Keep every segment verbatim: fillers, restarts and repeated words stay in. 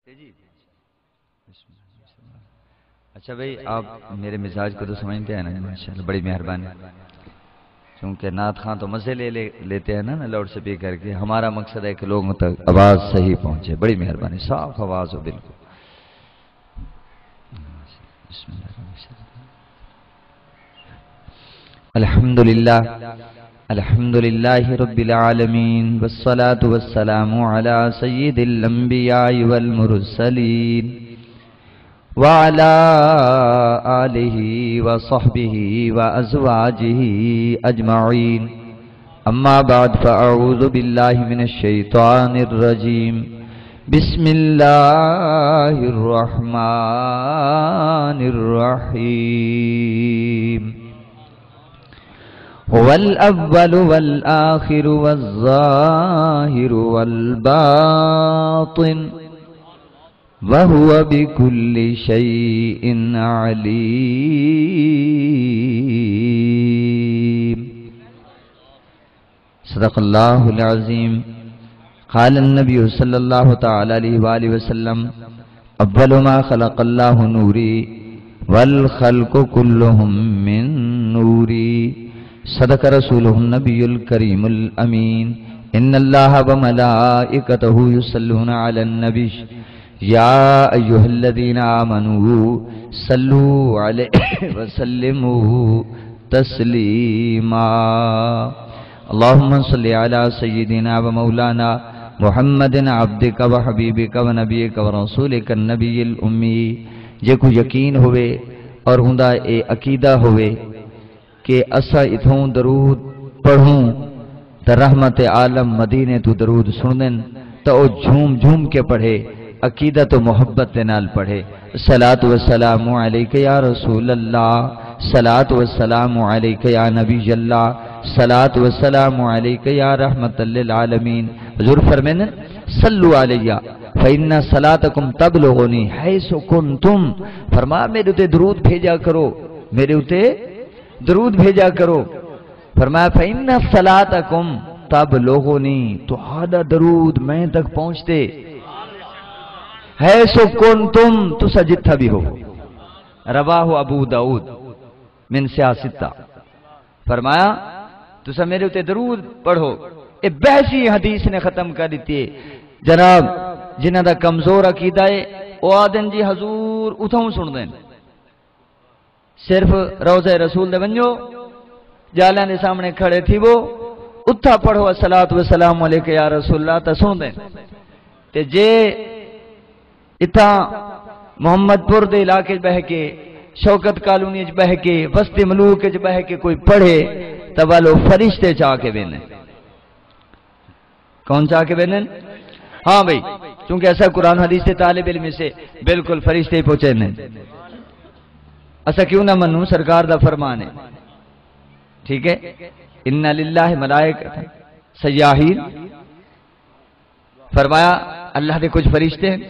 جی، جی، جی۔ بسم اللہ۔ اچھا بھائی، آپ میرے مزاج کو تو سمجھتے ہیں نا؟ ماشاءاللہ، بڑی مہربانی۔ چونکہ نعت خواں تو مزے لے، لے لیتے ہیں نا، نا لاؤڈ سپیکر کے، ہمارا مقصد ہے کہ لوگوں تک آواز صحیح پہنچے۔ بڑی مہربانی، صاف آواز ہو بالکل۔ بسم اللہ الرحمن الرحیم۔ الحمد لله، الحمد لله رب العالمين، والصلاة والسلام على سيد الأنبياء والمرسلين، وعلى آله وصحبه وأزواجه أجمعين. أما بعد، فأعوذ بالله من الشيطان الرجيم. بسم الله الرحمن الرحيم. هو الأول والآخر والظاهر والباطن، وهو بكل شيء عليم. صدق اللہ العظیم۔ قال النبی صلی اللہ تعالی علیہ وآلہ وسلم، اول ما خلق اللہ نوری والخلق كلهم من نوری۔ صدق رسوله النبی الکریم الامین۔ ان اللہ وملائکته یصلون علی النبی، یا ایھا الذین آمنوا صلوا علیہ وسلموا تسلیما۔ اللهم صل على سيدنا ومولانا محمد عبدك وحبيبك ونبيك ورسولك النبي الأمي۔ جیکوں یقین ہووے اور اوندا اے عقیدہ ہووے کہ اساں اتھوں درود پڑھوں تاں رحمت عالم مدینے توں درود سݨدن تاں او جھوم جھوم کے پڑھے، عقیدت و محبت دے نال پڑھے۔ الصلاۃ والسلام علیک یا رسول اللہ، الصلاۃ والسلام علیک یا نبی اللہ، الصلاۃ والسلام علیک یا رحمت للعالمین۔ حضور فرمیندن، صلوا علی فإن صلاتکم تبلغنی حیث کنتم۔ فرمایا، میرے تے درود بھیجا کرو، میرے اتے درود بھیجا کرو۔ فرمایا، فإن صلاتکم تبلغنی، تہاڈا درود میں تک پہنچدے، حیث کنتم، تساں جتھاں بھی ہو۔ رواہ ابو داؤد من سیاہ ستہ۔ فرمایا، تساں میرے اتے درود پڑھو۔ اے بحثی حدیث نے ختم کر ݙتی ہے۔ جناب، جنہاں دا کمزور عقیدہ ہے، او آہدن جی حضور اتھوں سݨدن۔ صرف روضہ رسول دے ونڄو، ڄالاں دے سامݨے کھڑے تھیوو، اتھاں پڑھو الصلاۃ والسلام علیک یا رسول اللہ، تاں سݨدن۔ تے جے اتھاں محمد پور دے علاقے اچ ٻہہ کے، شوکت کالونی اچ ٻہہ کے، وسط ملوک اچ ٻہہ کے کوئی پڑھے، تاں ول او فرشتے چا کے ویندن۔ کون چا کے ویندن؟ ہاں بھئی، چونکہ اساں قرآن حدیث دے طالب علم سے، بالکل فرشتے ہی پہنچے نے۔ اساں کیوں نہ منوں، سرکار دا فرمان ہے۔ ٹھیک ہے؟ ان للہ ملائکۃ سیاحین۔ فرمایا، اللہ دے کچھ فرشتے ہیں،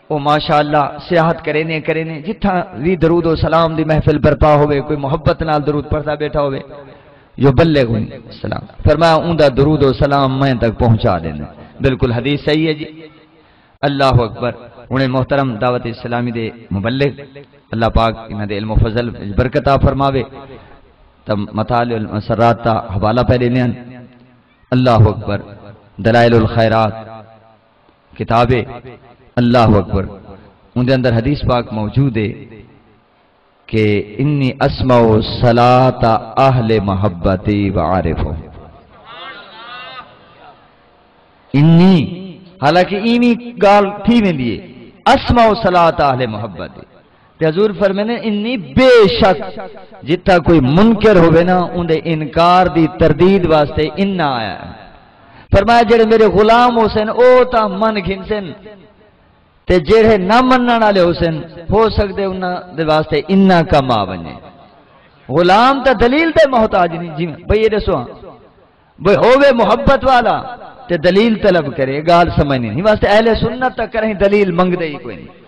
او ماشاءاللہ سیاحت کریندے کریندے، جتھاں وی درود و سلام دی محفل برپا ہووے، کوئی محبت نال درود پڑھدا ٻیٹھا ہووے، یبلغنی السلام۔ فرمایا، اوندا درود و سلام میں تک پہنچا ݙیندے۔ بالکل حدیث صحیح ہے جی۔ اللہ اکبر۔ ہݨ محترم دعوت اسلامی دے مبلغ، اللہ پاک انہاں دے علم و فضل وچ برکت عطا فرماوے، تاں مطالع المسرات دا حوالہ پئے ݙیندے ہن۔ اللہ اکبر۔ دلائل الخیرات کتاب ہے، اللہ اکبر۔ اوندے اندر حدیث پاک موجود ہے کہ انی اسمع صلاۃ اہل محبتی و عارفہم۔ انی، حالانکہ ایویں ڳالھ تھی ویندی ہے، اسمع صلاۃ اہل محبتی۔ تے حضور فرمیندے، انی بے شک جتھاں کوئی منکر ہووے نا، اوندے انکار دی تردید واسطے انا آیا ہے۔ فرمایا، جڑے میرے غلام ہوسن، او تاں من گھنسن، تے جڑے نہ منن والے ہوسن، ہو سکدے انہاں دے واسطے انا کم آ ونڄے۔ غلام تاں دلیل دے محتاج نہیں، جی بھئی یہ ݙسو ہاں، بھئی ہووے محبت والا تے دلیل طلب کرے، ڳالھ سمجھنی نہیں۔ واسطے اہل سنت تاں کریں دلیل منگدے ہی کوئی نہیں۔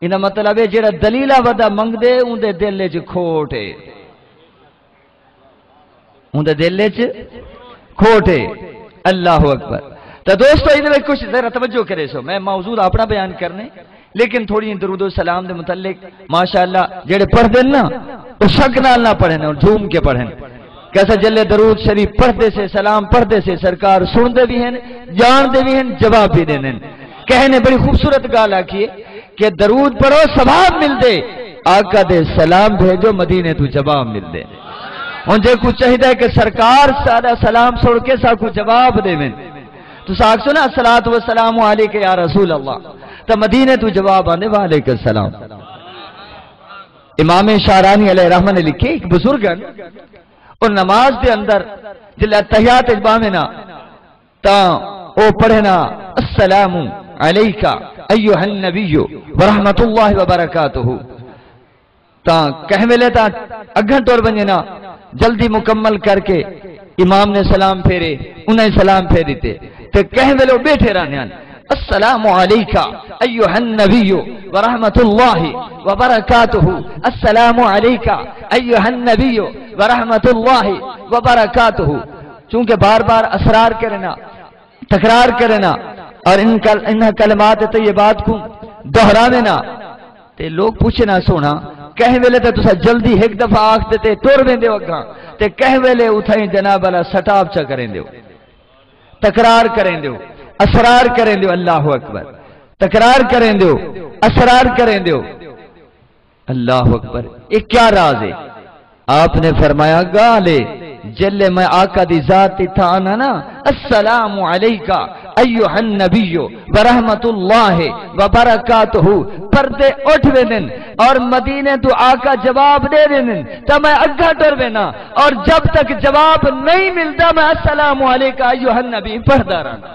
ایندا مطلب ہے، جیڑھا دلیلاں ودا منگدے، اوندے دل اچ کھوٹ ہے، اوندے دل اچ کھوٹ ہے۔ اللہ اکبر۔ تو دوستو، ایندے وچ کچھ ذرا توجہ کریسو، میں موضوع اپݨا بیان کرݨے، لیکن تھوڑی درود و سلام دے متعلق، ماشاءاللہ، جڑے پڑھدے نا، او شک نال نہ پڑھن، او جھوم کے پڑھن۔ کیسا جلے درود شریف پڑھدے سے، سلام پڑھدے سے، سرکار سݨدے وی ہن، ڄاݨدے وی ہن، جواب وی ݙیندے ہن۔ کہیں نے بڑی خوبصورت ڳالھ آکھی ہے کہ درود پڑھو، ثواب ملدے، آقا دے سلام بھیجو، مدینے توں جواب ملدے۔ ہݨ جے کوں چاہیدا ہے کہ سرکار ساݙا سلام سݨ کے ساکوں جواب ݙیون، تساں آکھسو نا، "الصلاۃ والسلام علیک یا رسول اللہ"، تاں مدینے توں جواب آندے، "وعلیک السلام۔" امام شاعرانی علیہ رحمہ نے لکھے، ایک بزرگ ہیں، اور نماز دے اندر جلے اتحیات وچ باویں نا، تاں او پڑھے نا، "السلام علیک ایھا النبی ورحمۃ اللہ وبرکاتہ۔" تاں کہیں ویلے تاں اگاں ٹر ونڄے نا، جلدی مکمل کر کے امام نے سلام پھیرے، انہاں ہی سلام پھیر ݙتے۔ تے کہیں ویلے او ٻیٹھے رہندے ہن، "السلام علیک ایھا النبی ورحمۃ اللہ وبرکاتہ، السلام علیک ایھا النبی ورحمۃ اللہ وبرکاتہ۔" چونکہ بار بار اصرار کرے نا، تکرار کرے نا، اور ان کل-، انہاں کلمات طیبات کوں دہراوے نا، تے لوگ پوچھے نا، "سوہݨا، کہیں ویلے تے تساں جلدی ہک دفعہ آکھ تے تے ٹر ویندے ہو اگاں، تے کہیں ویلے اتھائیں جناب والا سٹاپ چا کریندے ہو، تکرار کریندے ہو، اصرار کریندے ہو۔" اللہ اکبر۔ تکرار کریندے ہو، اصرار کریندے ہو۔ اللہ اکبر۔ یہ کیا راز ہے؟ آپ نے فرمایا، "ڳالھ ہے، جلے میں آقا دی ذات اتھاں آنا نا، السلام علیک ایھا النبی ورحمۃ اللہ وبرکاتہ، پردے اٹھ ویندن اور مدینے تو آقا جواب ݙے ویندن، تاں میں اگاں ٹر وینداں، اور جب تک جواب نہیں ملدا، میں السلام علیک ایھا النبی پڑھدا رہنداں۔"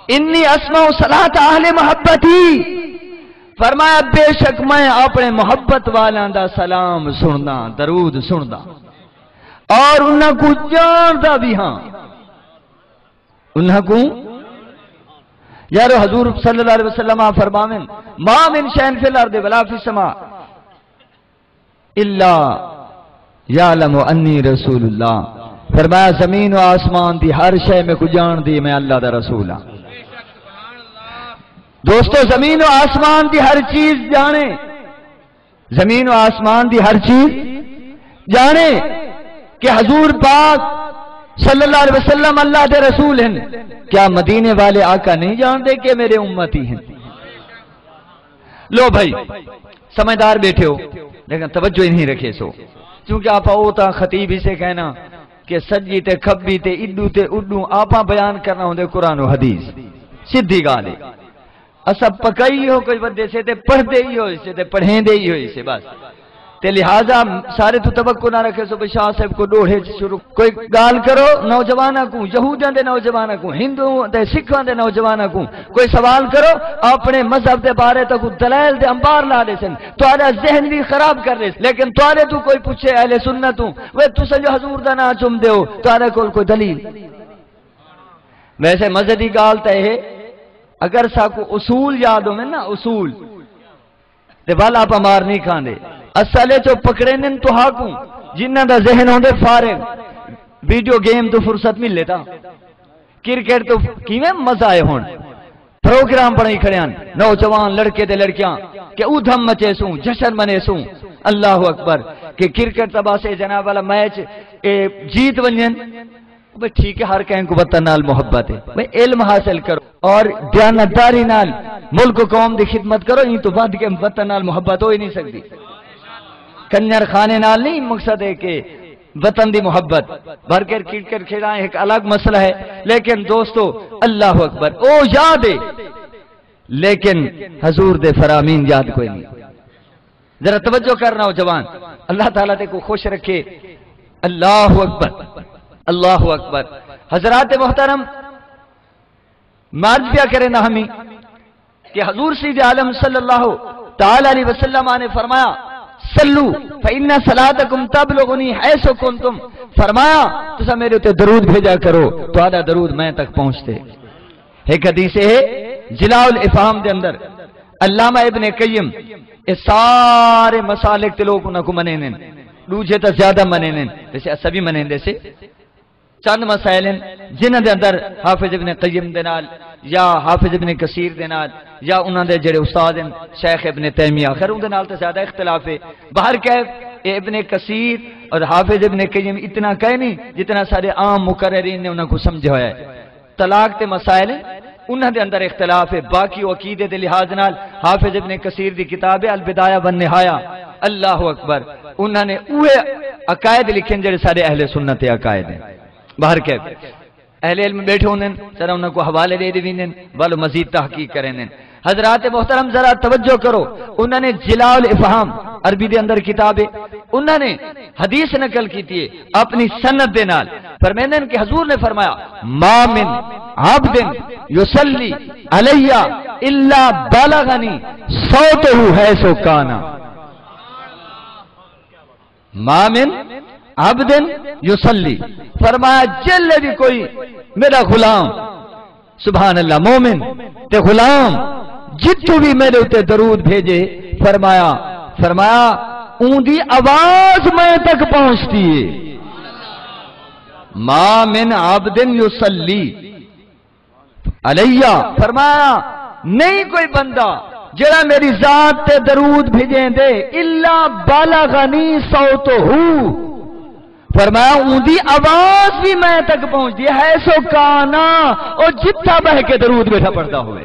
"انی اسمع صلاۃ اہل محبتی۔" فرمایا، "بے شک میں اپݨے محبت والاں دا سلام سݨداں، درود سݨداں، اور انہاں کوں ڄاݨدا وی ہاں۔" انہاں کوں، یارو، حضور صلی اللہ علیہ وسلم آ فرماون، "ما من شیء فی الارض ولا فی السماء الا یعلم انی رسول اللہ۔" فرمایا، "زمین و آسمان دی ہر شے میکوں ڄاݨدی، میں اللہ دا رسول ہاں۔" دوستو، زمین و آسمان دی ہر چیز ڄاݨے، زمین و آسمان دی ہر چیز ڄاݨے کہ حضور پاک صلی اللہ علیہ وسلم اللہ دے رسول ہن۔ کیا مدینے والے آقا نہیں ڄاݨدے کہ میرے امتی ہن؟ لو بھائی، سمجھدار ٻیٹھے ہو، لیکن توجہ ہی نہیں رکھیسو، کیونکہ آپاں او تاں خطیب ہی سے کہنا کہ سڄی تے کھٻی تے ایݙو تے اݙو آپاں بیان کرݨا ہوندے قرآن و حدیث۔ سدھی ڳالھ ہے۔ اساں پکا ہی ایہو کجھ ودھے سے تے پڑھدے ہی ہوئے سے تے پڑھیندے ہی ہوئے سے بس۔ تے لہذا سارے توں توقع نہ رکھیسو بھئی شاہ صاحب کوں ݙوہڑے چ شروع۔ کوئی ڳالھ کرو نوجواناں کوں، یہودیاں دے نوجواناں کوں، ہندو تے سکھاں دے نوجواناں کوں، کوئی سوال کرو، اپݨے مذہب دے بارے تہاکوں دلائل دے انبار لا ݙیسن، تہاݙا ذہن وی خراب کر ݙیسن۔ لیکن تہاݙے توں کوئی پچھے اہل سنت توں، "وے تساں جو حضور دا ناں چمدے ہو، تہاݙے کول کوئی دلیل؟" ویسے مزے دی ڳالھ تاں اے ہے، اگر ساکوں اصول یاد ہوون نا، اصول، تے ول آپاں مار نہیں کھاندے۔ اصل اچ او پکڑیندن تہاکوں، جنہاں دا ذہن ہوندے فارغ، ویڈیو گیم توں فرصت ملے تاں۔ کرکٹ توں کیویں مزہ آئے ہن۔ پروگرام بݨائی کھڑے ہن، نوجوان لڑکے تے لڑکیاں کہ ادھم مچیسوں، جشن منیسوں۔ اللہ اکبر۔ کہ کرکٹ تاں بس اے جناب والا میچ، اے جیت ونڄن۔ بھئی ٹھیک ہے، ہر کہیں کوں وطن نال محبت ہے، بھئی علم حاصل کرو اور دیانتداری نال ملک و قوم دی خدمت کرو، ایں توں ودھ کے وطن نال محبت ہو ہی نہیں سکدی۔ کنجر خانے نال نہیں، مقصد ہے کہ وطن دی محبت۔ بھر کے کرکٹ کھیݙاں ہک الگ مسئلہ ہے، لیکن دوستو، اللہ اکبر، او یاد ہے، لیکن حضور دے فرامین یاد کوئی نہیں۔ ذرا توجہ کر نوجوان، اللہ تعالیٰ تیکوں خوش رکھے۔ اللہ اکبر، اللہ اکبر۔ حضرات محترم، میں عرض پیا کرے نا ہمی کہ حضور سید عالم صلی اللہ تعالیٰ علیہ وسلم نے فرمایا، "صلوا فإن صلاتکم تبلغنی حیث کنتم۔" فرمایا، "تساں میرے تے درود بھیجا کرو، تہاݙا درود میں تک پہنچدے۔" ہک حدیث ہے ضیاء الافہام دے اندر، علامہ ابن قیم، اے سارے مسالک تے لوگ انہاں کوں منیندن، ݙوجھے تاں زیادہ منیندن، ویسے اساں وی منیندے سے۔ چند مسائل ہیں جنہاں دے اندر حافظ ابن قیم دے نال یا حافظ ابن کثیر دے نال یا انہاں دے جڑے استاد ہیں شیخ ابن تیمیہ، خیر اون دے نال تے زیادہ اختلاف ہے۔ بہر کیف، اے ابن کثیر اور حافظ ابن قیم اتنا کائے نہیں جتنا سارے عام مقررین نے انہاں کو سمجھا ہویا ہے۔ طلاق تے مسائل ہیں، انہاں دے اندر اختلاف ہے، باقی او عقیدے دے لحاظ نال حافظ ابن کثیر دی کتاب ہے البدایہ والنہایہ۔ اللہ اکبر۔ انہاں نے اوہے عقائد لکھے ہیں جڑے سارے اہل سنت عقائد ہیں۔ بہر کیف، اہل علم بیٹھے ہوندے ہیں، ذرا انہاں کو حوالے دے ݙیندے ہیں، ول مزید تحقیق کریندے ہیں۔ حضرات محترم، ذرا توجہ کرو، انہاں نے جلاء الافہام عربی دے اندر کتاب ہے، انہاں نے حدیث نقل کیتی ہے اپنی سند دے نال۔ فرمیندے ہیں کہ حضور نے فرمایا، "ما من عبد یصلی علی الا بلغنی صوتہ حیث کان۔" ما من عبد یصلی، فرمایا جلے بھی کوئی میرا غلام، سبحان اللہ، مومن تے غلام جتھوں بھی میرے اتے درود بھیجے، فرمایا، فرمایا اون دی آواز میں تک پہنچتی ہے۔ ما من عبد یصلی علیہ، فرمایا نہیں کوئی بندہ جڑا میری ذات تے درود بھیجیں دے الا بلغنی صوتہ، فرمایا اون دی آواز بھی میں تک پہنچ دی ہے، حیث کان، او جتھا بہ کے درود بیٹھا پڑھدا ہوئے۔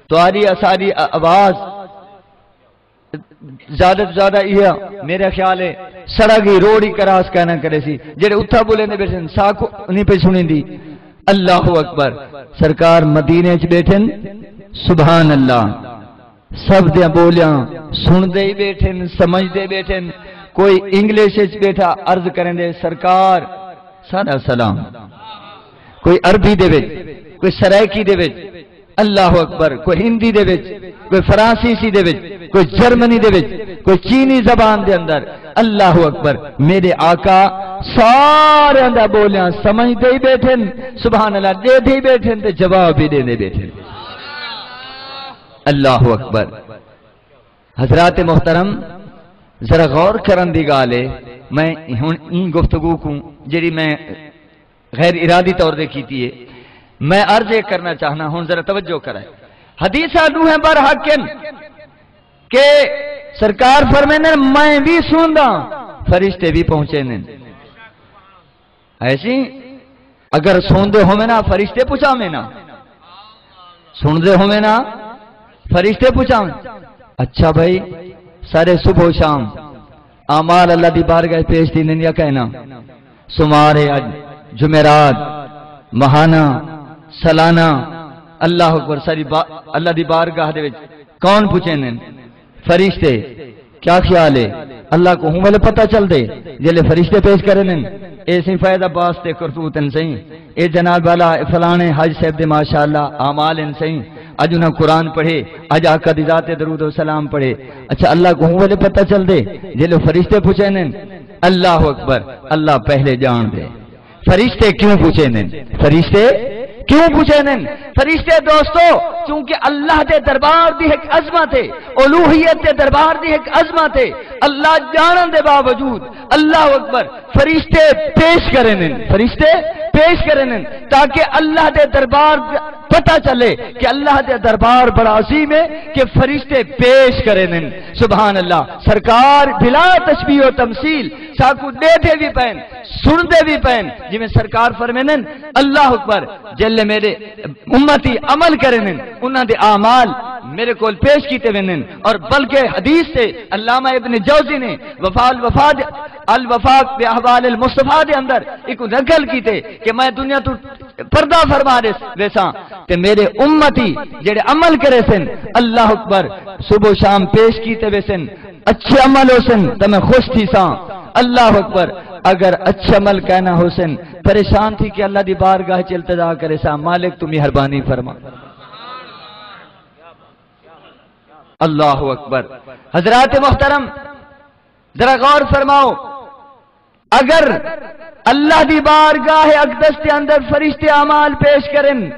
تہاڈی اساڈی آواز زیادہ توں زیادہ ایہا میرا خیال ہے سڑک ہی، روڈ ہی کراس کائنا کریسی، جڑے اتھا بولیندے بیٹھن ساکوں نہیں پئی سنیندی۔ اللہ اکبر۔ سرکار مدینے اچ بیٹھن، سبحان اللہ، سب دیاں بولیاں سنڑدے ہی بیٹھن، سمجھدے بیٹھن۔ کوئی انگلش اچ بیٹھا عرض کریندے، سرکار ساڈا سلام۔ کوئی عربی دے وچ، کوئی سرائیکی دے وچ، اللہ اکبر، کوئی ہندی دے وچ، کوئی فرانسیسی دے وچ، کوئی جرمنی دے وچ، کوئی چینی زبان دے اندر۔ اللہ اکبر۔ میرے آقا ساریاں دا بولیاں سمجھدے ہی بیٹھن، سبحان اللہ، ݙیدھے ہی بیٹھن تے جواب بھی ݙیندے بیٹھن۔ اللہ اکبر۔ حضرات محترم، ذرا غور کرن دی ڳالھ ہے۔ میں ہݨ ایں گفتگو کوں، جڑی میں غیر ارادی طور تے کیتی ہے، میں عرض یہ کرنا چاہنا، ہݨ ذرا توجہ کرے۔ حدیثاں ݙوہیں بر حق ہن کہ سرکار فرمیندن، میں بھی سندا، فرشتے بھی پہنچیندن۔ ایسی اگر سوندے ہووے نا، فرشتے پچھاویں نا۔ سندے ہووے نا، فرشتے پچھاویں۔ اچھا بھائی، سارے صبح و شام اعمال اللہ دی بارگاہ پیش تھیندن یا کائنا؟ سومار ہے اج، جمعرات، ماہانہ، سالانہ، اللہ اکبر، ساری با-، اللہ دی بارگاہ دے وچ کون پچھیندن؟ فرشتے۔ کیا خیال ہے؟ اللہ کو ہوں ویلے پتہ چل دے جلے فرشتے پیش کرن۔ اے سئیں فیض عباس دے کرتوت ہن سئیں، اے جناب والا، اے فلانے حاج صاحب دے ماشاءاللہ اعمال ہن سئیں، اج انہاں قرآن پڑھے، اج آقا دی ذات تے درود و سلام پڑھے۔ اچھا، اللہ کو ہوں ویلے پتہ چل دے جلے فرشتے پچھیندن؟ اللہ اکبر، اللہ پہلے ڄاݨدے۔ فرشتے کیوں پچھیندن؟ فرشتے کیوں پچھیندن؟ فرشتے دوستو، چونکہ اللہ دے دربار دی ایک عظمت ہے، الوہیت دے دربار دی ایک عظمت ہے۔ اللہ ڄاݨن دے باوجود، اللہ اکبر، فرشتے پیش کریندن، فرشتے پیش کریندن تاکہ اللہ دے دربار پتہ چلے کہ اللہ دے دربار بڑا عظیم ہے کہ فرشتے پیش کریندن۔ سبحان اللہ، سرکار بلا تشبیہ و تمثیل ساکوں ݙیدھے بھی پئن، سݨدے بھی پئن، جویں سرکار فرمیندن، اللہ اکبر، جلے میرے امتی عمل کریندن، انہاں دے اعمال میرے کول پیش کیتے ویندن۔ اور بلکہ حدیث تے علامہ ابن جوزی نے وفا الوفا دے، الوفا باحوال المصطفیٰ دے اندر ایک نقل کیتے کہ میں دنیا تو پردہ فرما دے ویساں تے میرے امتی جڑے عمل کریسن، اللہ اکبر، صبح و شام پیش کیتے ویسن، اچھے عمل ہوسن تاں میں خوش تھیساں۔ اللہ اکبر۔ اگر اچھے عمل کائنا ہوسن، پریشان تھی کے اللہ دی بارگاہ چ التجا کریساں، مالک تو مہربانی فرما۔ اللہ اکبر۔ حضرات محترم، ذرا غور فرماؤ، اگر اللہ دی بارگاہ اقدس دے اندر فرشتے اعمال پیش کرن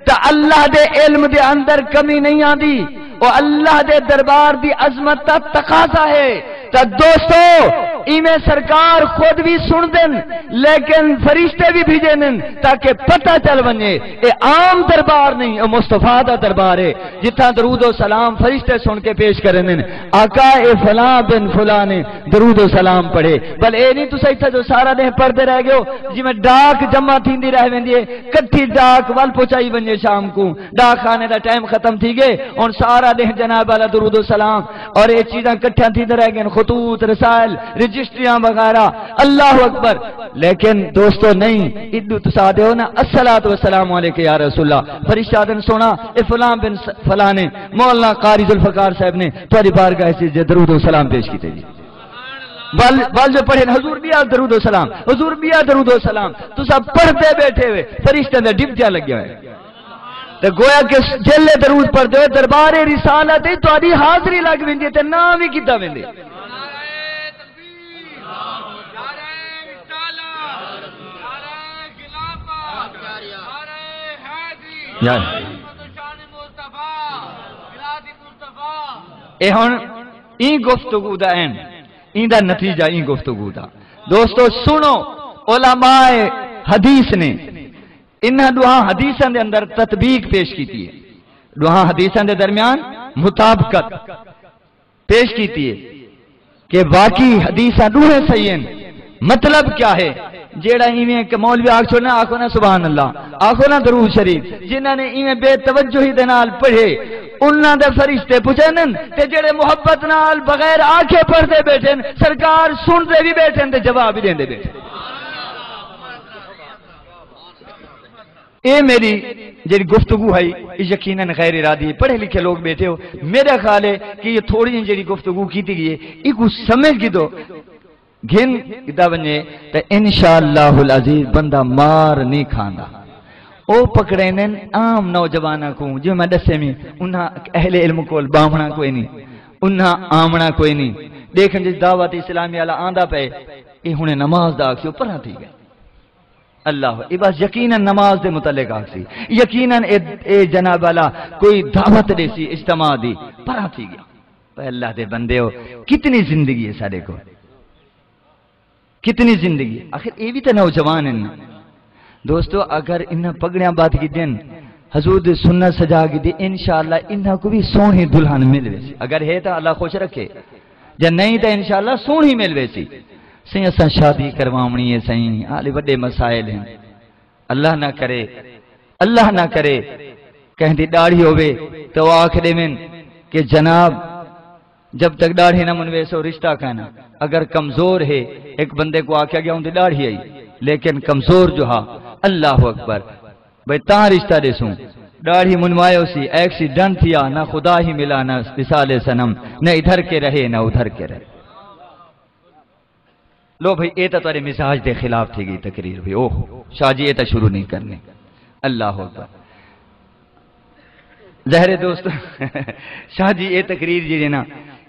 تاں اللہ دے علم دے اندر کمی نہیں آندی، او اللہ دے دربار دی عظمت دا تقاضا ہے۔ تاں دوستو، ایویں سرکار خود وی سݨدن، لیکن فرشتے وی بھیجیندن تاکہ پتہ چل ونڄے۔ اے عام دربار نہیں، اے مصطفیٰ دا دربار ہے، جتھاں درود و سلام فرشتے سݨ کے پیش کریندن، آقا اے فلاں بن فلاں نے درود و سلام پڑھے۔ بل اے نہیں تساں اتھاں جو سارا ݙینہہ پڑھدے رہ ڳیو، جیویں ݙاک جمع تھیندی رہ ویندی ہے، کٹھی ݙاک ول پہنچائی ونڄے شام کوں۔ ݙاک خانے دا ٹائم ختم تھی ڳئے، ہݨ سارا ݙینہہ جناب والا درود و سلام اور اے چیزاں کٹھیاں تھیندے رہ ڳئن، خطوط، رسائل، رجسٹریاں وغیرہ۔ اللہ اکبر۔ لیکن دوستو، نہیں، ادو تساں آہدے ہو نا، الصلاۃ والسلام علیک یا رسول اللہ، فرشتہ آہدن، سونا، اے فلاں بن س-، فلاں نے، مولانا قاری ذوالفقار صاحب نے تہاݙی بارگاہ اچ جے درود و سلام پیش کیتے جی۔ ول، ول جو پڑھے، حضور ٻیا درود و سلام، حضور ٻیا درود و سلام، تساں پڑھدے ٻیٹھے ہوئے، فرشتیاں دے ڈبتیاں لڳے ہوئے۔ تے گویا کہ جیلے درود پڑھدے ہوئے دربار رسالت تے تہاݙی حاضری لڳ ویندی ہے تے ناں وی گھدا ویندے۔ یا۔ اے ہݨ ایں گفتگو دا این، ایں دا نتیجہ ایں گفتگو دا۔ دوستو سنو، علماء حدیث نے انہاں ݙوہاں حدیثاں دے اندر تطبیق پیش کیتی ہے، ݙوہاں حدیثاں دے درمیان مطابقت پیش کیتی ہے کہ واقعی حدیثاں ݙوہیں صحیح ہن۔ مطلب کیا ہے؟ جیڑھا ایویں کہ مولوی آکھ چھوڑنا، آکھو نا سبحان اللہ، آکھو نا درود شریف، جنہاں نے ایویں بے توجہی دے نال پڑھے، انہاں دے فرشتے پچھیندن، تے جیڑھے محبت نال بغیر آکھے پڑھدے ٻیٹھن، سرکار سݨدے وی ٻیٹھن تے جواب وی ݙیندے ٻیٹھن۔ اے میری جیڑھی گفتگو ہئی، اے یقیناً غیر ارادی ہے۔ پڑھے لکھے لوگ ٻیٹھے ہو، میرا خیال ہے کہ یہ تھوڑی جیڑھی گفتگو کیتی ڳئی ہے، ایکوں سمجھ گھدو، گھن گھدا ونڄے، تے انشاءاللہ العزیز بندہ مار نہیں کھاندا۔ او پکڑیندن عام نوجواناں کوں، جیویں میں ݙسے وی، انہاں اہل علم کول ٻاہوݨا کوئی نہیں، انہاں آوݨا کوئی نہیں۔ ݙیکھن جی دعوت اسلامی والا آندا پئے، اے ہݨے نماز دا آکھیو پرھاں تھی ڳئے۔ اللہ، اے بس یقیناً نماز دے متعلق آکھسی، یقیناً اے، اے جناب والا کوئی دعوت ݙیسی اجتماع دی، پرھاں تھی ڳیا۔ اے اللہ دے بندے ہو، کتنی زندگی ہے ساݙے کول، کتنی زندگی ہے۔ آخر اے وی تے نوجوان ہن نا۔ دوستو، اگر انہاں پگڑیاں ٻدھ گھدن، حضور دی سنت سجا گھدی، انشاءاللہ انہاں کوں وی سوہݨی دلہن مل ویسی۔ اگر ہے تاں اللہ خوش رکھے، جے نہیں تاں انشاءاللہ سوہݨی مل ویسی۔ سئیں، اساں شادی کرواوݨی ہے سئیں، حالی وݙے مسائل ہن۔ اللہ نہ کرے، اللہ نہ کرے، کہیں دی ݙاڑھی ہووے تے او آکھ ݙیون کہ جناب، جب تک ݙاڑھی نہ منویسو رشتہ کائنا۔ اگر کمزور ہے، ہک بندے کوں آکھیا ڳیا اوندی ݙاڑھی ہئی، لیکن کمزور جو ہا، اللہ اکبر، بھئی تاں رشتہ ݙیسوں۔ ݙاڑھی منوائے ہوسی، ایکسیڈنٹ تھیا، نہ خدا ہی ملا، نہ مثال صنم، نہ ادھر کے رہے، نہ ادھر کے رہے۔ لو بھئی، اے تاں تہاݙے مزاج دے خلاف تھی ڳئی تقریر۔ بھئی، اوہ، شاہ جی، اے تاں شروع نہیں کرنی۔ اللہ اکبر۔ ظاہر ہے دوست، شاہ جی، اے تقریر جیڑھی نا،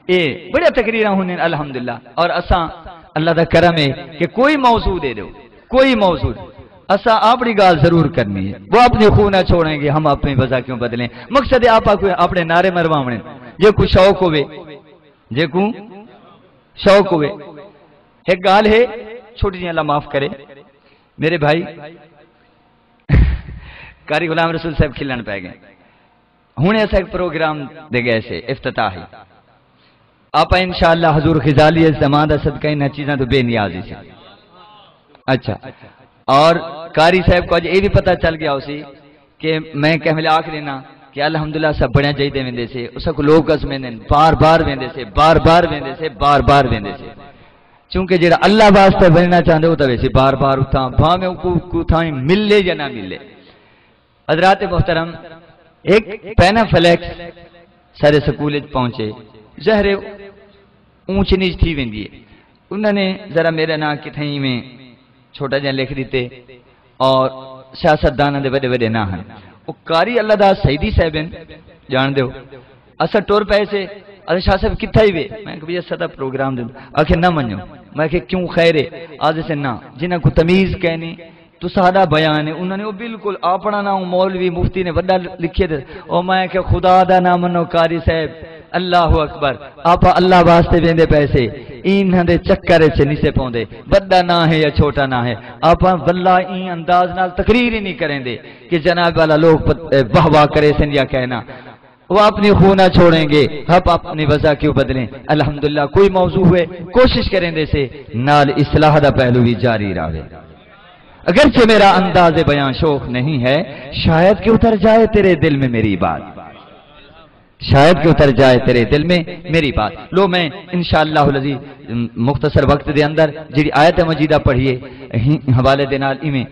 اے بڑیاں تقریراں ہوندین الحمدللہ۔ اور اساں، اللہ دا کرم ہے کہ کوئی موضوع دے ݙیو، کوئی موضوع۔ اساں اپݨی ڳالھ ضرور کرنی ہے۔ وہ اپنے خون نہ چھوڑیں گے، ہم اپنی وضع کیوں بدلیں۔ مقصد ہے آپاں کوئی اپݨے نعرے مرواوݨے۔ جے کوئی شوق ہووے، جے کوں شوق ہووے۔ ہک ڳالھ ہے، چھوٹی جی، اللہ معاف کرے، میرے بھائی، قاری غلام رسول صاحب کھلݨ پئے ڳئے۔ ہݨ اساں ہک پروگرام دے ڳئے سے، افتتاحی۔ آپاں انشاءاللہ حضور غزالی زمان دا صدقہ انہاں چیزاں توں بے نیاز ہی سے۔ اچھا، اور قاری صاحب کوں اڄ اے وی پتہ چل ڳیا ہوسی کہ میں کہیں ویلے آکھ ݙینا کہ الحمدللہ اساں بڑیاں جائی تے ویندے سے، اساں کوں لوگ ازمیندن، بار بار ویندے سے، بار بار ویندے سے، بار بار ویندے سے۔ چونکہ جیڑھا اللہ واسطے ونڄݨا چاہندے، او تاں ویسی بار بار اتھاں، بھاویں اوکوں کوئی تھاں ملے یا نہ ملے۔ حضرات محترم، ہک پینافلیکس سارے سکول وچ پہنچے، ظاہر ہے اونچ نیچ تھی ویندی ہے۔ انہاں نے ذرا میرا ناں کتھائیں ایویں چھوٹا جیہاں لکھ ݙتے، اور سیاستداناں دے وݙے وݙے ناں ہن۔ او قاری اللہ داد سعیدی صاحب ہن، ڄاݨدے ہو؟ اساں ٹر پئے سے، آہدے، "شاہ صاحب کتھائیں وے؟" میں کہا، "بھئی اساں تاں پروگرام دے۔" آکھے، "نہ ونڄو۔" میں کہا، "کیوں خیر ہے؟" آہدے سے، "نہ، جنہاں کوں تمیز کائنی، تساݙا بیان ہے، انہاں نے او بالکل اپݨا ناں مولوی مفتی نے وݙا لکھے تے۔" او میں کہا، "خدا دا ناں منو قاری صاحب، اللہ اکبر۔ آپاں اللہ واسطے ویندے پئے سے، انہاں دے چکر اچ نہیں سے پوندے۔ وݙا نہ ہے یا چھوٹا نہ ہے، آپاں واللہ ایں انداز نال تقریر ہی نہیں کریندے کہ جناب والا لوگ پت-، اے، واہ واہ کریسن یا کہنا۔ وہ اپنی خو نہ چھوڑیں گے، ہم اپنی وضع کیوں بدلیں؟ الحمدللہ، کوئی موضوع ہوئے، کوشش کریندے سے، نال اصلاح دا پہلو بھی جاری رہے۔ اگرچہ میرا انداز بیان شوخ نہیں ہے، شاید کہ اتر جائے تیرے دل میں میری بات، شاید کہ اتر جائے تیرے دل میں میری بات۔ لو، میں انشاءاللہ العزیز مختصر وقت دے اندر جڑی آیت مجیدہ پڑھیے، ہی حوالے دے نال ایویں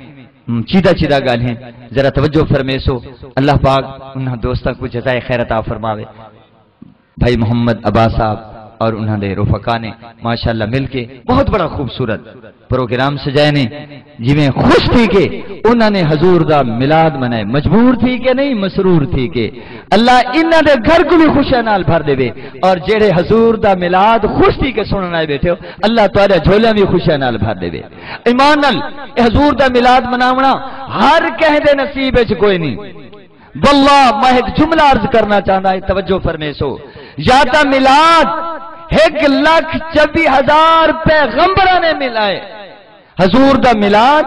ہم، چیدہ چیدہ ڳالھیں ذرا توجہ فرمیسو۔ اللہ پاک انہاں دوستاں کوں جزائے خیر عطا فرماوے۔ بھائی محمد عباس صاحب اور انہاں دے رفقا نے ماشاءاللہ مل کے بہت بڑا خوبصورت پروگرام سجائے نے، جویں خوش تھی کے انہاں نے حضور دا میلاد منائے، مجبور تھی کے نہیں، مسرور تھی کے۔ اللہ انہاں دے گھر کوں بھی خوشیاں نال بھر ݙیوے، اور جڑے حضور دا میلاد خوش تھی کے سݨݨ آئے ٻیٹھے ہو، اللہ تہاݙے جھولیاں بھی خوشیاں نال بھر ݙیوے۔ ایمان نال، اے حضور دا میلاد مناوݨا ہر کہیں دے نصیب وچ کوئی نہیں۔ واللہ، میں ہک جملہ عرض کرنا چاہندا ہاں، توجہ فرمیسو۔ یا تاں میلاد ہک لکھ چوی ہزار پیغمبراں نے منائے۔ حضور دا میلاد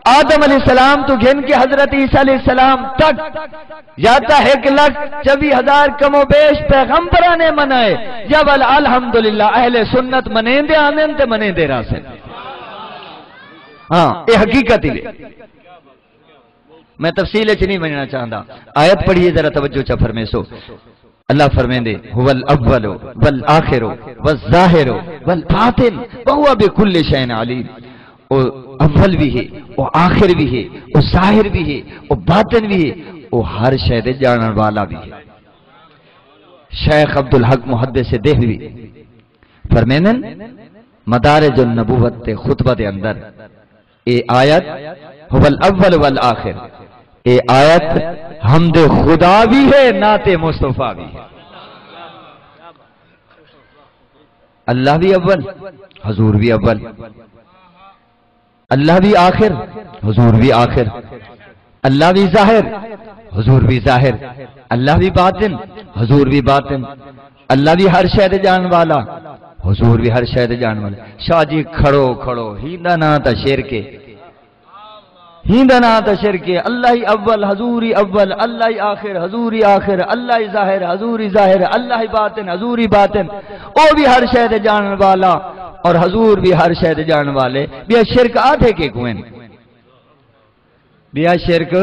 آدم علیہ السلام تو گھن کے حضرت عیسیٰ علیہ السلام تک، یا تاں ہک لکھ چوی ہزار کم و بیش پیغمبراں نے منائے، یا ول الحمدللہ اہل سنت منیندے آندن تے منیندے رہسن۔ ہاں، اے حقیقت ہی ہے۔ میں تفصیل اچ نہیں ونڄݨا چاہندا۔ آیت پڑھیے، ذرا توجہ چا فرمیسو۔ اللہ فرمیندے، "هو الأول والآخر والظاهر والباطن وهو بكل شيء عليم۔" او اول بھی ہے، او آخر بھی ہے، او ظاہر بھی ہے، او باطن بھی ہے، او ہر شے دے ڄاݨݨ والا بھی ہے۔ شیخ عبدالحق محدث دہلوی فرمیندن، مدارج النبوت تے خطبہ دے اندر، اے آیت، "هو الأول والآخر"، اے آیت حمد خدا بھی ہے، نعت مصطفیٰ بھی ہے۔ اللہ بھی اول، حضور بھی اول۔ اللہ بھی آخر، حضور بھی آخر۔ اللہ بھی ظاہر، حضور بھی ظاہر۔ اللہ بھی باطن، حضور بھی باطن۔ اللہ بھی ہر شے دے ڄاݨ والا، حضور بھی ہر شے دے ڄاݨ والا۔ شاہ جی، کھڑو، کھڑو، ہیندا ناں تاں شرک ہے۔ ہیندا ناں تاں شرک ہے۔ اللہ ہی اول، حضور ہی اول، اللہ ہی آخر، حضور ہی آخر، اللہ ہی ظاہر، حضور ہی ظاہر، اللہ ہی باطن، حضور ہی باطن۔ او بھی ہر شے دے ڄاݨ والا اور حضور بھی ہر شے دے ڄاݨ والے۔ ٻیا شرک آہدے کیکوں ہن؟ ٻیا شرک؟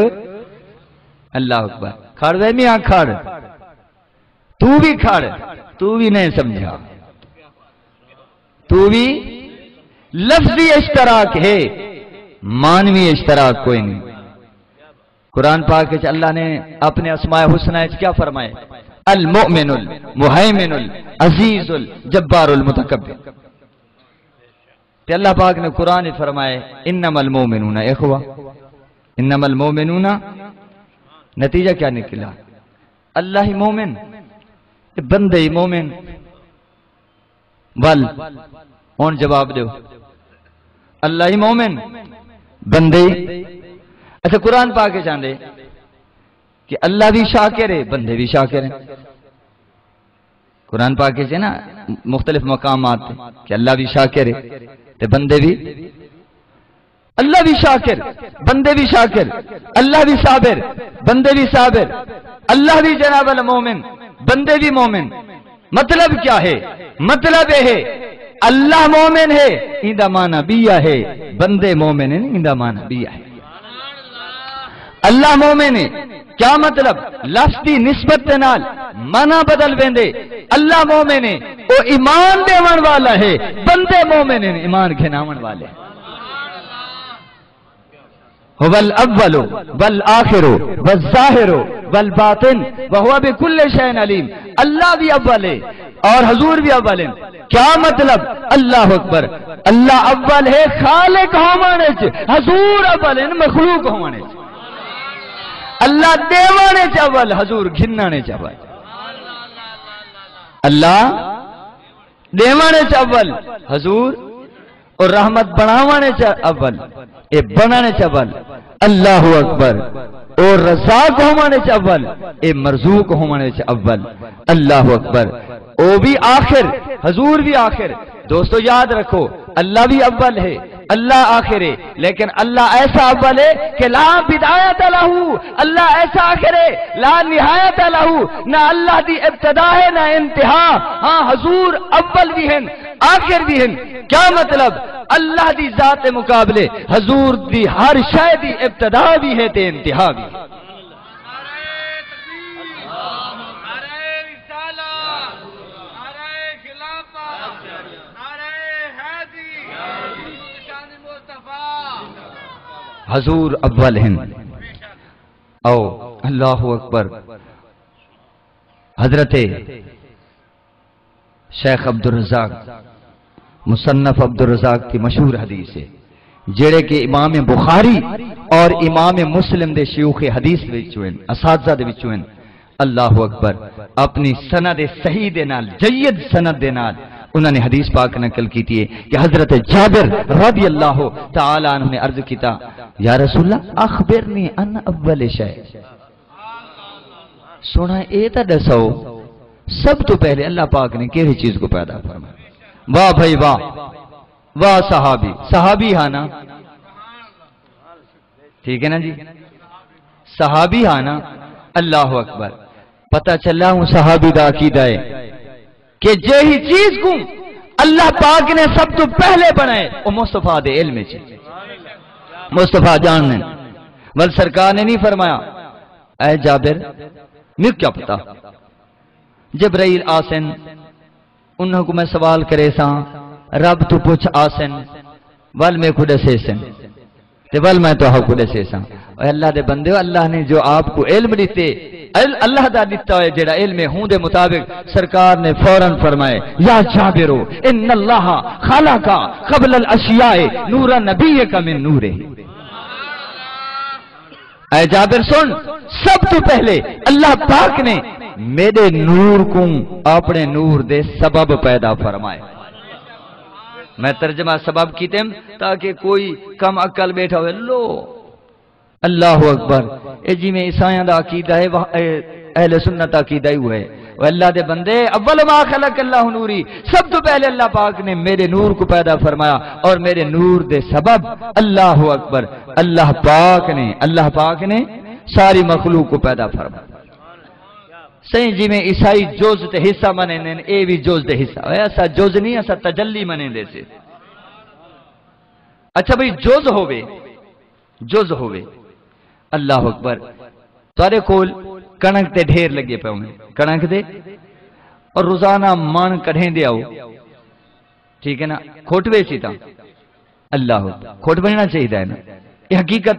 اللہ اکبر۔ کھڑ وے میاں، کھڑ۔ توں بھی کھڑ، توں بھی نہیں سمجھا۔ توں بھی لفظی اشتراک ہے، معنوی اشتراک کوئی نہیں۔ قرآن پاک وچ اللہ نے اپنے اسماء حسنیٰ وچ کیا فرمائے؟ المؤمن، المہیمن، العزیز، الجبار، المتکبر۔ تے اللہ پاک نے قرآن وچ فرمائے، "انما المؤمنون اخوہ۔" انما المؤمنون، نتیجہ کیا نکلا؟ اللہ ہی مومن، تے بندے ہی مومن۔ ول، ہݨ جواب ݙیو، اللہ ہی مومن، بندے ہی۔ اچھا، قرآن پاک وچ آندے کہ اللہ بھی شاکر ہے، بندے بھی شاکر ہیں۔ قرآن پاک وچ ہے نا، مختلف مقامات تے کہ اللہ بھی شاکر ہے تے بندے بھی، اللہ بھی شاکر، بندے بھی شاکر، اللہ بھی صابر، بندے بھی صابر، اللہ بھی جناب المومن، بندے بھی مومن۔ مطلب کیا ہے؟ مطلب اے ہے، اللہ مومن ہے، ایندا معنی ٻیا ہے، بندے مومن ہن، ایندا معنی ٻیا ہے۔ اللہ مومن ہے، کیا مطلب؟ لفظ دی نسبت دے نال معنی بدل ویندے۔ اللہ مومن ہے، او ایمان ݙیوݨ والا ہے، بندے مومن ہن، ایمان گھناوݨ والے۔ هو الأول والآخر والظاهر والباطن وهو بكل شيء عليم۔ اللہ بھی اول ہے اور حضور بھی اول ہیں۔ کیا مطلب؟ اللہ اکبر۔ اللہ اول ہے خالق ہووݨ وچ، حضور اول ہیں مخلوق ہووݨ وچ۔ اللہ ݙیوݨ وچ اول، حضور گھنݨ وچ اول۔ اللہ ݙیوݨ وچ اول، حضور، اور رحمت بݨاوݨ وچ اول، اے بݨݨ وچ اول۔ اللہ اکبر۔ او رزاق ہووݨ وچ اول، اے مرزوق ہووݨ وچ اول۔ اللہ اکبر۔ او بھی آخر، حضور بھی آخر۔ دوستو، یاد رکھو، اللہ بھی اول ہے، اللہ آخر ہے، لیکن اللہ ایسا اول ہے کہ لا بدایت لہ، اللہ ایسا آخر ہے، لا نہایت لہ، نہ اللہ دی ابتدا ہے، نہ انتہا۔ ہاں، حضور اول بھی ہن، آخر بھی ہن۔ کیا مطلب؟ اللہ دی ذات دے مقابلے حضور دی ہر شے دی ابتدا بھی ہے تے انتہا بھی ہے۔ نعرہ تکبیر، نعرہ رسالت، نعرہ خلافت، نعرہ حیدری، حضور شان مصطفیٰ۔ حضور اول ہن۔ او اللہ اکبر۔ حضرت شیخ عبدالرزاق، مصنف عبدالرزاق کی مشہور حدیث ہے، جڑے کہ امام بخاری اور امام مسلم دے شیوخ حدیث دے وچوں ہن، اساتذہ دے وچوں ہن۔ اللہ اکبر۔ اپنی سند صحیح دے نال، جید سند دے نال انہاں نے حدیث پاک نقل کیتی ہے کہ حضرت جابر رضی اللہ تعالی عنہ نے عرض کیتا، یا رسول اللہ، اخبرنی عن اول شیء، سونا، اے تاں ݙساؤ، سب توں پہلے اللہ پاک نے کیڑھی چیز کوں پیدا فرمایا؟ واہ بھائی واہ، واہ صحابی، صحابی ہا نا؟ ٹھیک ہے نا جی، صحابی ہا نا؟ اللہ اکبر۔ پتہ چلا ہوں صحابی دا عقیدہ ہے کہ جیہی چیز کوں اللہ پاک نے سب توں پہلے بݨائے، او مصطفیٰ دے علم وچ، مصطفیٰ ڄاݨدے۔ ول سرکار نے نہیں فرمایا، اے جابر، میکوں کیا پتہ؟ جبرائیل آسن، انہاں کوں میں سوال کریساں، رب توں پچھ آسن، ول میکوں ݙسیسن، تے ول میں تہاکوں ݙسیساں۔ اے اللہ دے بندیو، اللہ نے جو آپ کوں علم ݙتے، ال-، اللہ دا ݙتا ہوئے جڑا علم ہے، ہوں دے مطابق سرکار نے فوراً فرمائے، یا جابر، ان اللہ خلق قبل الاشیاء نور نبیک من نورہ۔ اے جابر سن، سب توں پہلے اللہ پاک نے میݙے نور کوں اپݨے نور دے سبب پیدا فرمائے۔ میں ترجمہ سبب کیتم تاکہ کوئی کم عقل ٻیٹھا ہوئے، لو، اللہ اکبر۔ اے جیویں عیسائیاں دا عقیدہ ہے، وہ، اے اہل سنت دا عقیدہ ہی ہوئے۔ او اللہ دے بندے، اول ما خلق اللہ نوری، سب توں پہلے اللہ پاک نے میرے نور کو پیدا فرمایا اور میرے نور دے سبب، اللہ اکبر، اللہ پاک نے، اللہ پاک نے ساری مخلوق کو پیدا فرمایا۔ سائیں، جیویں عیسائی جز تے حصہ منیندے نے، اے وی جز تے حصہ۔ اے اساں جز نہیں، اساں تجلی منیندے سے۔ اچھا بھئی، جز ہووے، جز ہووے۔ اللہ اکبر۔ تہاݙے کول کݨک دے ڈھیر لڳے پئے ہوندے، کݨک دے، اور روزانہ مݨ کڈھیندے آؤ، ٹھیک ہے نا، کھٹ ویسی تاں۔ اللہ اکبر۔ کھٹ ونڄݨا چاہیدا ہے نا، یہ حقیقت۔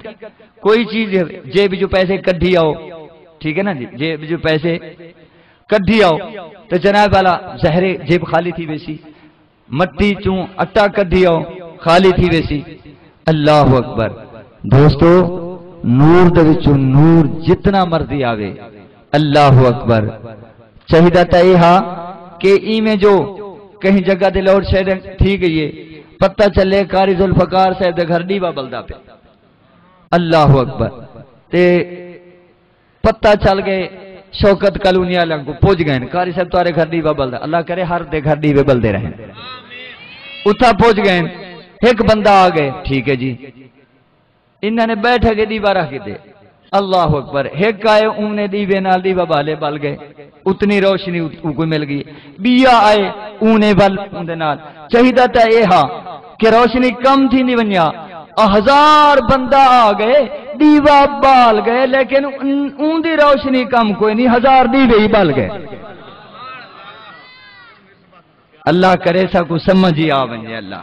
کوئی چیز جیب جو پیسے کڈھی آؤ، ٹھیک ہے نا جی، جیب جو پیسے کڈھی آؤ، تے جناب والا ظاہر ہے جیب خالی تھی ویسی۔ مٹی چوں اٹا کڈھی آؤ، خالی تھی ویسی۔ اللہ اکبر۔ دوستو، نور دے وچوں نور جتنا مرضی آوے، اللہ اکبر۔ چاہیدا تاں اے ہا کہ ایویں جو کہیں جگہ تے لوڈ شیڈنگ تھی ڳئی ہے، پتہ چلے قاری ذوالفقار صاحب دے گھر ݙیوا ٻلدا پئے۔ اللہ اکبر۔ تے پتہ چل ڳئے، شوکت کالونی آلیاں کوں پڄ ڳئے، قاری صاحب تہاݙے گھر ݙیوا ٻلدا، اللہ کرے ہر دے گھر ݙیوے ٻلدے رہن۔ اتھاں پڄ ڳئے، ہک بندہ آ ڳئے، ٹھیک ہے جی، انہاں نے ٻیٹھ کے ݙیوا رکھ ݙتے۔ اللہ اکبر۔ ہک آئے، اوں نے ݙیوے نال ݙیوا ٻالے، ٻل ڳئے، اتنی روشنی ات-، اوں کوں مل ڳئی۔ ٻیا آئے، اوں نے ول اوندے نال۔ چاہیدا تاں اے ہا کہ روشنی کم تھیندی ونڄے۔ ہزار بندہ آ ڳئے، ݙیوا ٻال ڳئے، لیکن ان-، اوندی روشنی کم کوئی نہیں، ہزار ݙیوے ہی ٻل ڳئے۔ اللہ کرے ساکوں سمجھ ہی آ ونڄے۔ اللہ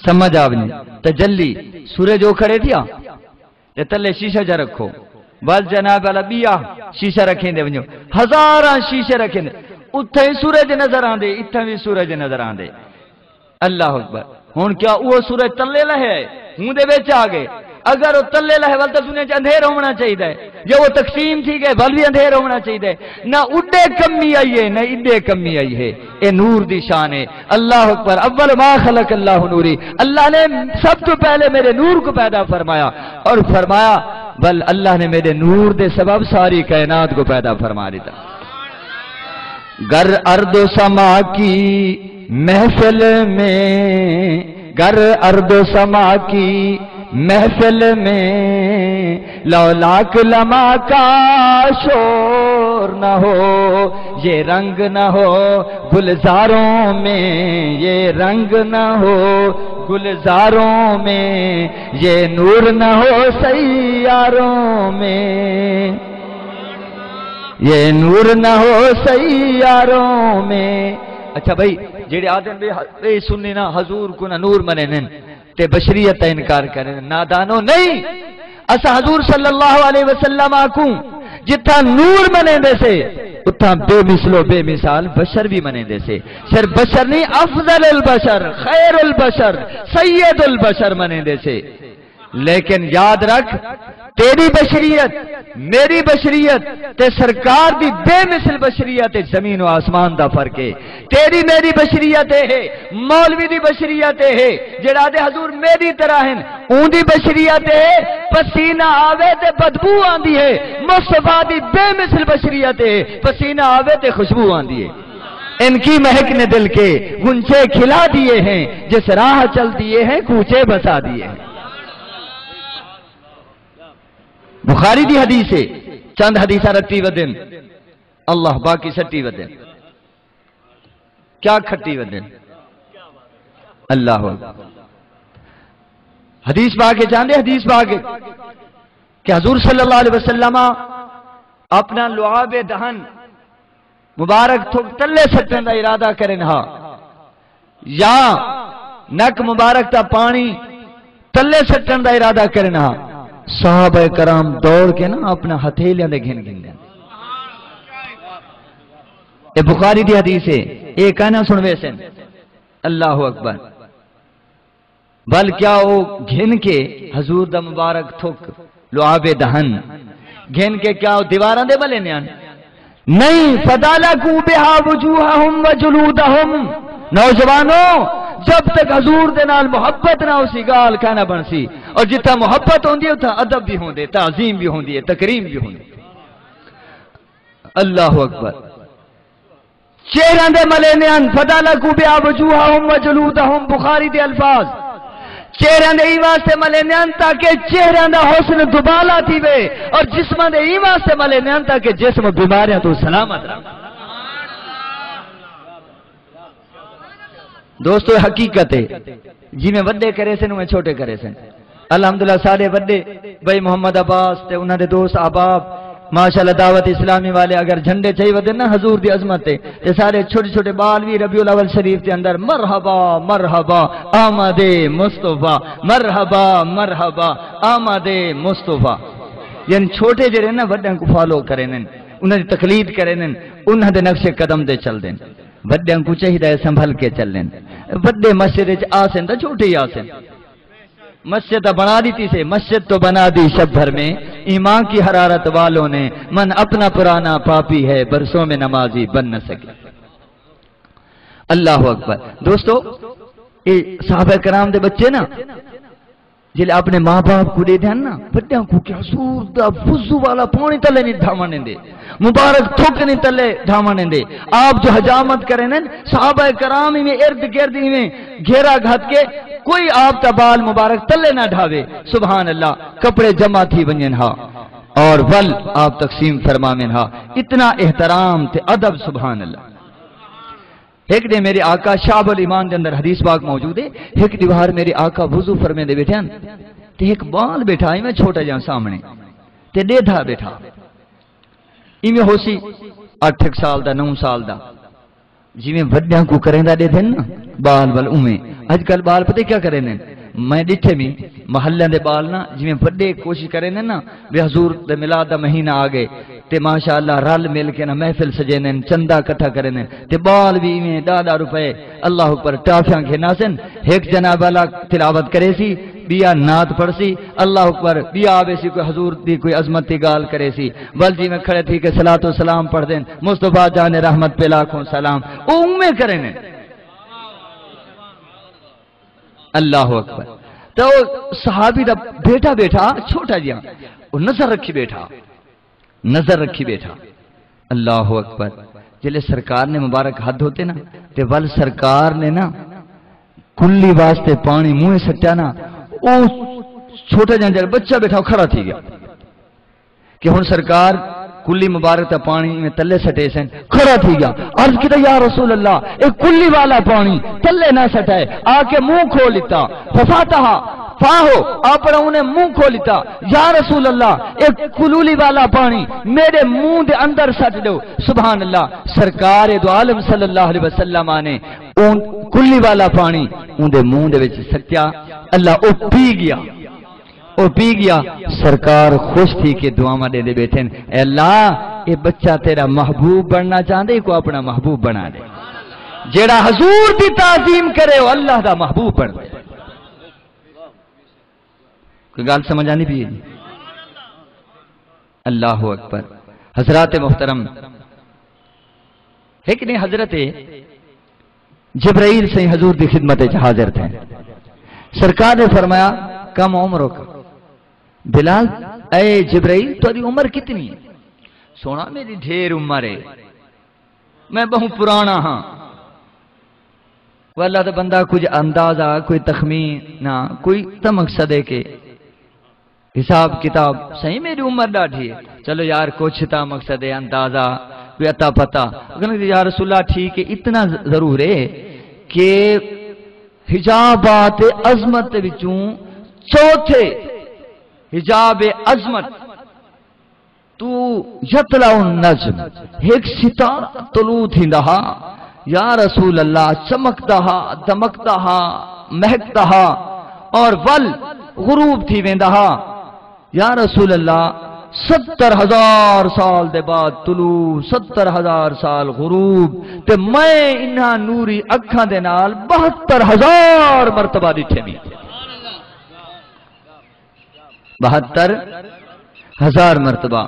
سمجھ آ ونڄے۔ تجلی، سورج او کھڑے تھیا تے تلے شیشہ جا رکھو، ول جناب والا ٻیا شیشہ رکھیندے ونڄو، ہزاراں شیشے رکھیندے، اتھے ہی سورج نظر آندے، اتھے وی سورج نظر آندے۔ اللہ اکبر۔ ہݨ کیا اوہ سورج تلے لہے آئے؟ ہوں دے وچ آ ڳئے۔ اگر او تلے لہے ول تاں دنیا چ اندھیر ہووݨا چاہیدا ہے، یا او تقسیم تھی ڳئے ول وی اندھیر ہووݨا چاہیدا ہے۔ نہ اݙے کمی آئی ہے، نہ اݙے کمی آئی ہے۔ اے نور دی شان ہے۔ اللہ اکبر۔ اول ما خلق اللہ نوری، اللہ نے سب تو پہلے میرے نور کو پیدا فرمایا، اور فرمایا، ول اللہ نے میرے نور دے سبب ساری کائنات کو پیدا فرما دیتا۔ گر ارض و سما کی محفل میں، گر ارض و سما کی محفل میں، لولاک لمع کا شور نہ ہو، یہ رنگ نہ ہو گلزاروں میں، یہ رنگ نہ ہو گلزاروں میں، یہ نور نہ ہو سیاروں میں، یہ نور نہ ہو سیاروں میں۔ اچھا بھائی، جیڑھے آدھن بے، بے سنی نا حضور کو نہ نور منیندن، تے بشریت دا انکار کرن، نادانو نہیں۔ اساں حضور صلی اللہ علیہ وسلم آکوں جتھاں نور منیندے سے، اتھاں بے مثل و بے مثال بشر بھی منیندے سے۔ صرف بشر نہیں، افضل البشر، خیر البشر، سید البشر منیندے سے۔ لیکن یاد رکھ، تیری بشریت، میری بشریت تے سرکار دی بے مثل بشریت اچ زمین و آسمان دا فرق ہے۔ تیری میری بشریت اے ہے، مولوی دی بشریت اے ہے، جیڑھے آہدے حضور میری طرح ہن، اوندی بشریت اے ہے، پسینہ آوے تے بدبو آندی ہے۔ مصطفیٰ دی بے مثل بشریت اے ہے، پسینہ آوے تے خوشبو آندی ہے۔ ان کی مہک نے دل کے غنچے کھلا دیے ہیں، جس راہ چل دیے ہیں، کوچے بسا دیے ہیں۔ بخاری دی حدیث ہے، چند حدیثاں رٹی ودن، اللہ باقی سٹی ودن۔ کیا کھٹی ودن؟ اللہ اکبر۔ حدیث پاک کے جاندے، حدیث پاک کے کہ حضور صلی اللہ علیہ وسلم اپنا لعاب دہن مبارک تھک تلے سٹن دا ارادہ کرن ہا، یا نک مبارک دا پانی تلے سٹن دا ارادہ کرن ہا، صحابہ کرام دوڑ کے نا اپنا ہتھیلیاں دے گھن گھن دین۔ اے بخاری دی حدیث ہے، اے کہنا سن ویسن۔ اللہ اکبر۔ بل کیا او گھن کے حضور دا مبارک تھک، لعاب دہن، گھن کے کیا او دیواراں دے ملے نیان؟ نہیں، فدالکوا بہا وجوہہم وجلودہم۔ نوجوانو، جب تک حضور دے نال محبت نہ ہوسی، ڳالھ کائنا بݨسی۔ اور جتھاں محبت ہوندی ہے، اتھاں ادب بھی ہوندے، تعظیم بھی ہوندی ہے، تکریم بھی ہوندی ہے۔ اللہ اکبر۔ چہریاں دے ملیندے ہن، فدالکوا بہا وجوہہم وجلودہم، بخاری دے الفاظ۔ چہریاں دے ایں واسطے ملیندے ہن تاکہ چہریاں دا حسن دوبالا تھیوے، اور جسماں دے ایں واسطے ملیندے ہن تاکہ جسم بیماریاں توں سلامت رہے۔ دوستو، حقیقت ہے، جیویں وݙے کریسن، اوویں چھوٹے کریسن۔ الحمدللہ، ساݙے وݙے بھائی محمد عباس تے انہاں دے دوست احباب، ماشاءاللہ، دعوت اسلامی والے اگر جھنڈے چائی ودن نا حضور دی عظمت تے، تے سارے چھوٹے چھوٹے ٻال وی ربیع الاول شریف دے اندر، "مرحبا، مرحبا، آمد مصطفیٰ، مرحبا، مرحبا، آمد مصطفیٰ۔" یعنی چھوٹے جڑے نا وݙیاں کوں فالو کریندن، انہاں دی تقلید کریندن، انہاں دے نقش قدم تے چلدن۔ وݙیاں کوں چاہیدا ہے سنبھل کے چلن۔ وݙے مسجد وچ آسن تاں چھوٹے ہی آسن۔ مسجد تاں بݨا ݙتی سے، مسجد تو بنا دی شب بھر میں، ایمان کی حرارت والوں نے، من اپنا پرانا پاپی ہے، برسوں میں نمازی بن نہ سکے۔ اللہ اکبر۔ دوستو، اے صحابہ کرام دے بچے نا، جلے اپنے ماں باپ کوں ݙیہدے ہن نا، وݙیاں کوں کہ حضور دا وضو والا پاݨی تلے نہیں ڈھاوݨ ݙیندے، مبارک تھک نہیں تلے ڈھاوݨ ݙیندے۔ آپ جو حجامت کریندن، صحابہ کرام ایویں ارد گرد ایویں گھیرا گھت کے کوئی آپ دا بال مبارک تلے نہ ڈھاوے۔ سبحان اللہ، کپڑے جمع تھی ونڄن ہا اور ول آپ تقسیم فرماون ہا۔ اتنا احترام تے ادب، سبحان اللہ۔ ہک ݙینہہ میرے آقا، شعب الایمان دے اندر حدیث پاک موجود ہے، ہک ݙیہوار میرے آقا وضو فرمیندے ٻیٹھے ہن تے ہک ٻال ٻیٹھا ایویں چھوٹا جیہاں سامݨے تے ݙیہدا ٻیٹھا، ایویں ہوسی اٹھ ہک سال دا، نو سال دا، جیویں وݙیاں کوں کریندا ݙیہدن نا ٻال ول، اوویں۔ اڄ کل ٻال پتہ کیا کریندن؟ میں ݙٹھے وی محلیاں دے ٻال نا، جیویں وݙے کوشش کریندن نا، وی حضور دے میلاد دا مہینہ آ ڳئے تے ماشاءاللہ رل مل کے نا محفل سجیندن، چندہ کٹھا کریندن تے ٻال وی ایویں ݙاہ ݙاہ روپے، اللہ اکبر، ٹافیاں گھن آسن۔ ہک جناب والا تلاوت کریسی ٻیا نعت پڑھسی، اللہ اکبر، ٻیا آویسی کوئی حضور دی کوئی عظمت دی ڳالھ کریسی، ول جیویں کھڑے تھی کے صلاۃ و سلام پڑھدن، مصطفیٰ جان رحمت پہ لاکھوں سلام، او اونویں کریندن۔ اللہ اکبر۔ تے او صحابی دا بیٹا ٻیٹھا، چھوٹا جیہا، او نظر رکھی ٻیٹھا، نظر رکھی ٻیٹھا۔ اللہ اکبر۔ جلے سرکار نے مبارک ہتھ دھوتے نا، تے ول سرکار نے نا کلی واسطے پاݨی منہ سٹیا نا، او چھوٹا جیہا جیہڑا بچہ ٻیٹھا، او کھڑا تھی ڳیا۔ کہ ہݨ سرکار کلی مبارک دا پاݨی ایویں تلے سٹیسن، کھڑا تھی ڳیا۔ عرض کیتا، یا رسول اللہ، اے کلی والا پاݨی تلے نہ سٹائے۔ آ کے منہ کھول ݙتا، ففاتح فاہ، اپݨا انہیں منہ کھول ݙتا۔ یا رسول اللہ، اے کلولی والا پاݨی میݙے منہ دے اندر سٹ ݙیو۔ سبحان اللہ، سرکار دو عالم صلی اللہ علیہ وسلم نے اون کلی والا پاݨی اوندے منہ دے وچ سٹیا۔ اللہ، او پی ڳیا۔ او پی ڳیا۔ سرکار خوش تھی کے دعاواں ݙیندے ٻیٹھن، اے اللہ، اے بچہ تیرا محبوب بݨنا چاہندے، کو اپݨا محبوب بݨا ݙے۔ جیڑھا حضور دی تعظیم کرے، او اللہ دا محبوب بݨدے۔ کوئی ڳالھ سمجھ آندی پئی ہے جی؟ اللہ اکبر۔ حضرات محترم، ہک ݙینہہ حضرت جبرائیل سئیں حضور دی خدمت وچ حاضر تھئے۔ سرکار نے فرمایا، کم عمرک؟ بلال، اے جبرائیل، تہاݙی عمر کتنی ہے؟ سوہݨا، میݙی ڈھیر عمر ہے، میں ٻہوں پراݨا ہاں۔ او اللہ دا بندہ، کجھ اندازہ، کوئی تخمین نہ، کوئی تاں مقصد ہے کہ حساب کتاب، سئیں میݙی عمر ݙاڈھی ہے۔ چلو یار، کجھ تاں مقصد ہے، اندازہ، کوئی اتا پتا۔ اگر یا رسول اللہ، ٹھیک ہے، اتنا ضرور ہے کہ حجابات عظمت وچوں چوتھے حجاب عظمت تو یطلع النجم، ہک ستارہ طلوع تھیندا ہا۔ یا رسول اللہ، چمکدا ہا، دمکدا ہا، مہکدا ہا، اور ول غروب تھی ویندا ہا۔ یا رسول اللہ، ستر ہزار سال دے بعد طلوع، ستر ہزار سال غروب، تے میں انہاں نوری اکھاں دے نال بہتر ہزار مرتبہ ݙٹھے وی۔ بہتر ہزار مرتبہ۔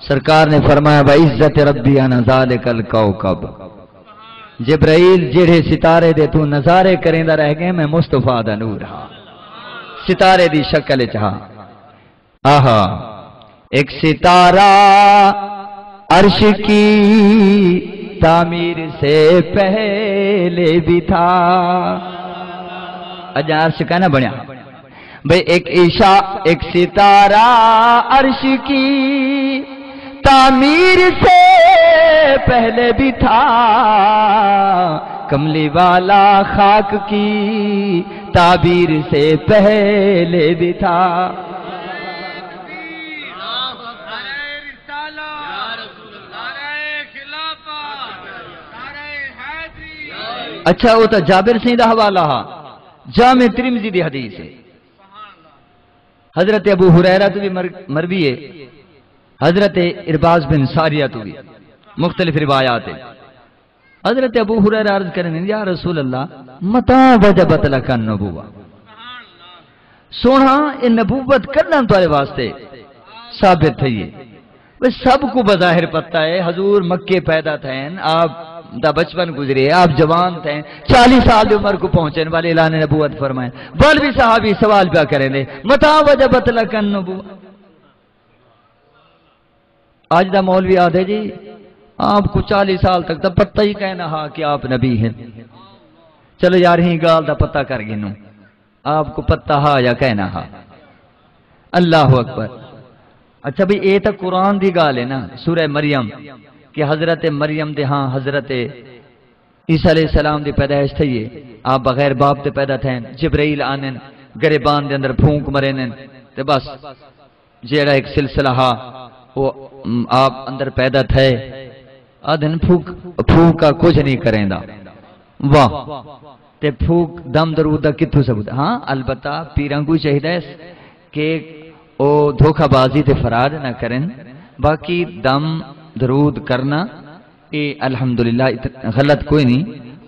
سرکار نے فرمایا، "بعزت ربی انا ذالک الکوکب۔" جبرائیل، جیڑھے ستارے دے توں نظارے کریندا رہ ڳئے، میں مصطفیٰ دا نور ہاں، ستارے دی شکل وچ ہاں۔ آہا، ایک ستارہ عرش کی تعمیر سے پہلے بھی تھا۔ اڄاں عرش کائنا بݨیا۔ بھئی، ایک عشاء، ایک ستارہ عرش کی تعمیر سے پہلے بھی تھا، کملی والا خاک کی تعبیر سے پہلے بھی تھا۔ اچھا، او تاں جابر سئیں دا حوالہ ہا، جامع ترمذی دی حدیث ہے۔ حضرت ابو ہریرہ توں وی مر-، مروی ہے، حضرت عرباض بن ساریہ توں وی مختلف روایات ہیں۔ حضرت ابو ہریرہ عرض کرن، یا رسول اللہ، متى وجبت لك النبوة؟ سوہݨا، اے نبوت کݙاں تہاݙے واسطے ثابت تھئی ہے؟ بھئی، سب کوں بظاہر پتہ ہے، حضور مکے پیدا تھئن، آپ دا بچپن گزرے، آپ جوان تھئن، چالیہہ سال دی عمر کوں پہنچن، ول اعلان نبوت فرمائن۔ ول وی صحابی سوال پیا کریندے، متى وجبت لك النبوة؟ اڄ دا مولوی آہدے جی، آپ کوں چالیہہ سال تک تاں پتہ ہی کائنا ہا کہ آپ نبی ہن۔ چلو یار، ایں ڳالھ دا پتہ کر گھنوں۔ آپ کوں پتہ ہا یا کائنا ہا؟ اللہ اکبر۔ اچھا بھئی، اے تاں قرآن دی ڳالھ ہے نا، سورہ مریم، کہ حضرت مریم دے ہاں حضرت عیسیٰ علیہ السلام دی پیدائش تھئی ہے، آپ بغیر باپ دے پیدا تھئن، جبرائیل آندن، گریبان دے اندر پھونک مریندن، تے بس۔ جیڑھا ہک سلسلہ ہا، او، م، آپ اندر پیدا تھئے، آہدن پھوک، پھوک آ کجھ نہیں کریندا۔ واہ! تے پھوک، دم درود دا کتھوں ثبوت؟ ہاں، البتہ پیراں کوں چاہیدا ہے کہ او دھوکہ بازی تے فراڈ نہ کرن، باقی دم درود کرنا، اے الحمدللہ ات-، غلط کوئی نہیں۔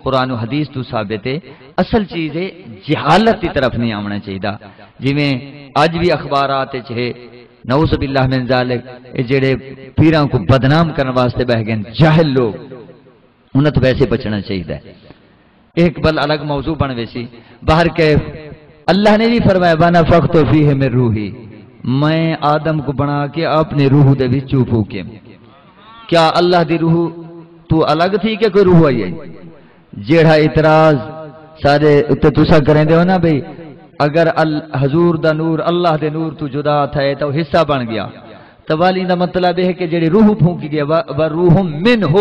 قرآن و حدیث توں ثابت ہے۔ اصل چیز ہے، جہالت دی طرف نہیں آوݨا چاہیدا۔ جیویں اڄ وی اخبارات اچ ہے، نعوذ باللہ من ذالک، اے جیڑھے پیراں کوں بدنام کرݨ واسطے ٻہہ ڳئے ہن، جاہل لوگ، انہاں توں ویسے بچݨا چاہیدا ہے۔ ایہ ہک ٻل الگ موضوع بݨ ویسی۔ بہرکیف، اللہ نے بھی فرمایا، "ونفخت فیہ من روحی"، میں آدم کوں بݨا کے اپݨے روح دے وچوں پھوکیم۔ کیا اللہ دی روح توں الگ تھی کہ کوئی روح آئی ہے؟ جیڑھا اعتراض سارے اتے تساں کریندے ہو نا بھئی، اگر ال-، حضور دا نور اللہ دے نور توں جدا تھئے تاں او حصہ بݨ ڳیا، تاں ول ایندا مطلب اے ہے کہ جیڑھی روح پھونکی ڳئی، و، و روح منہ،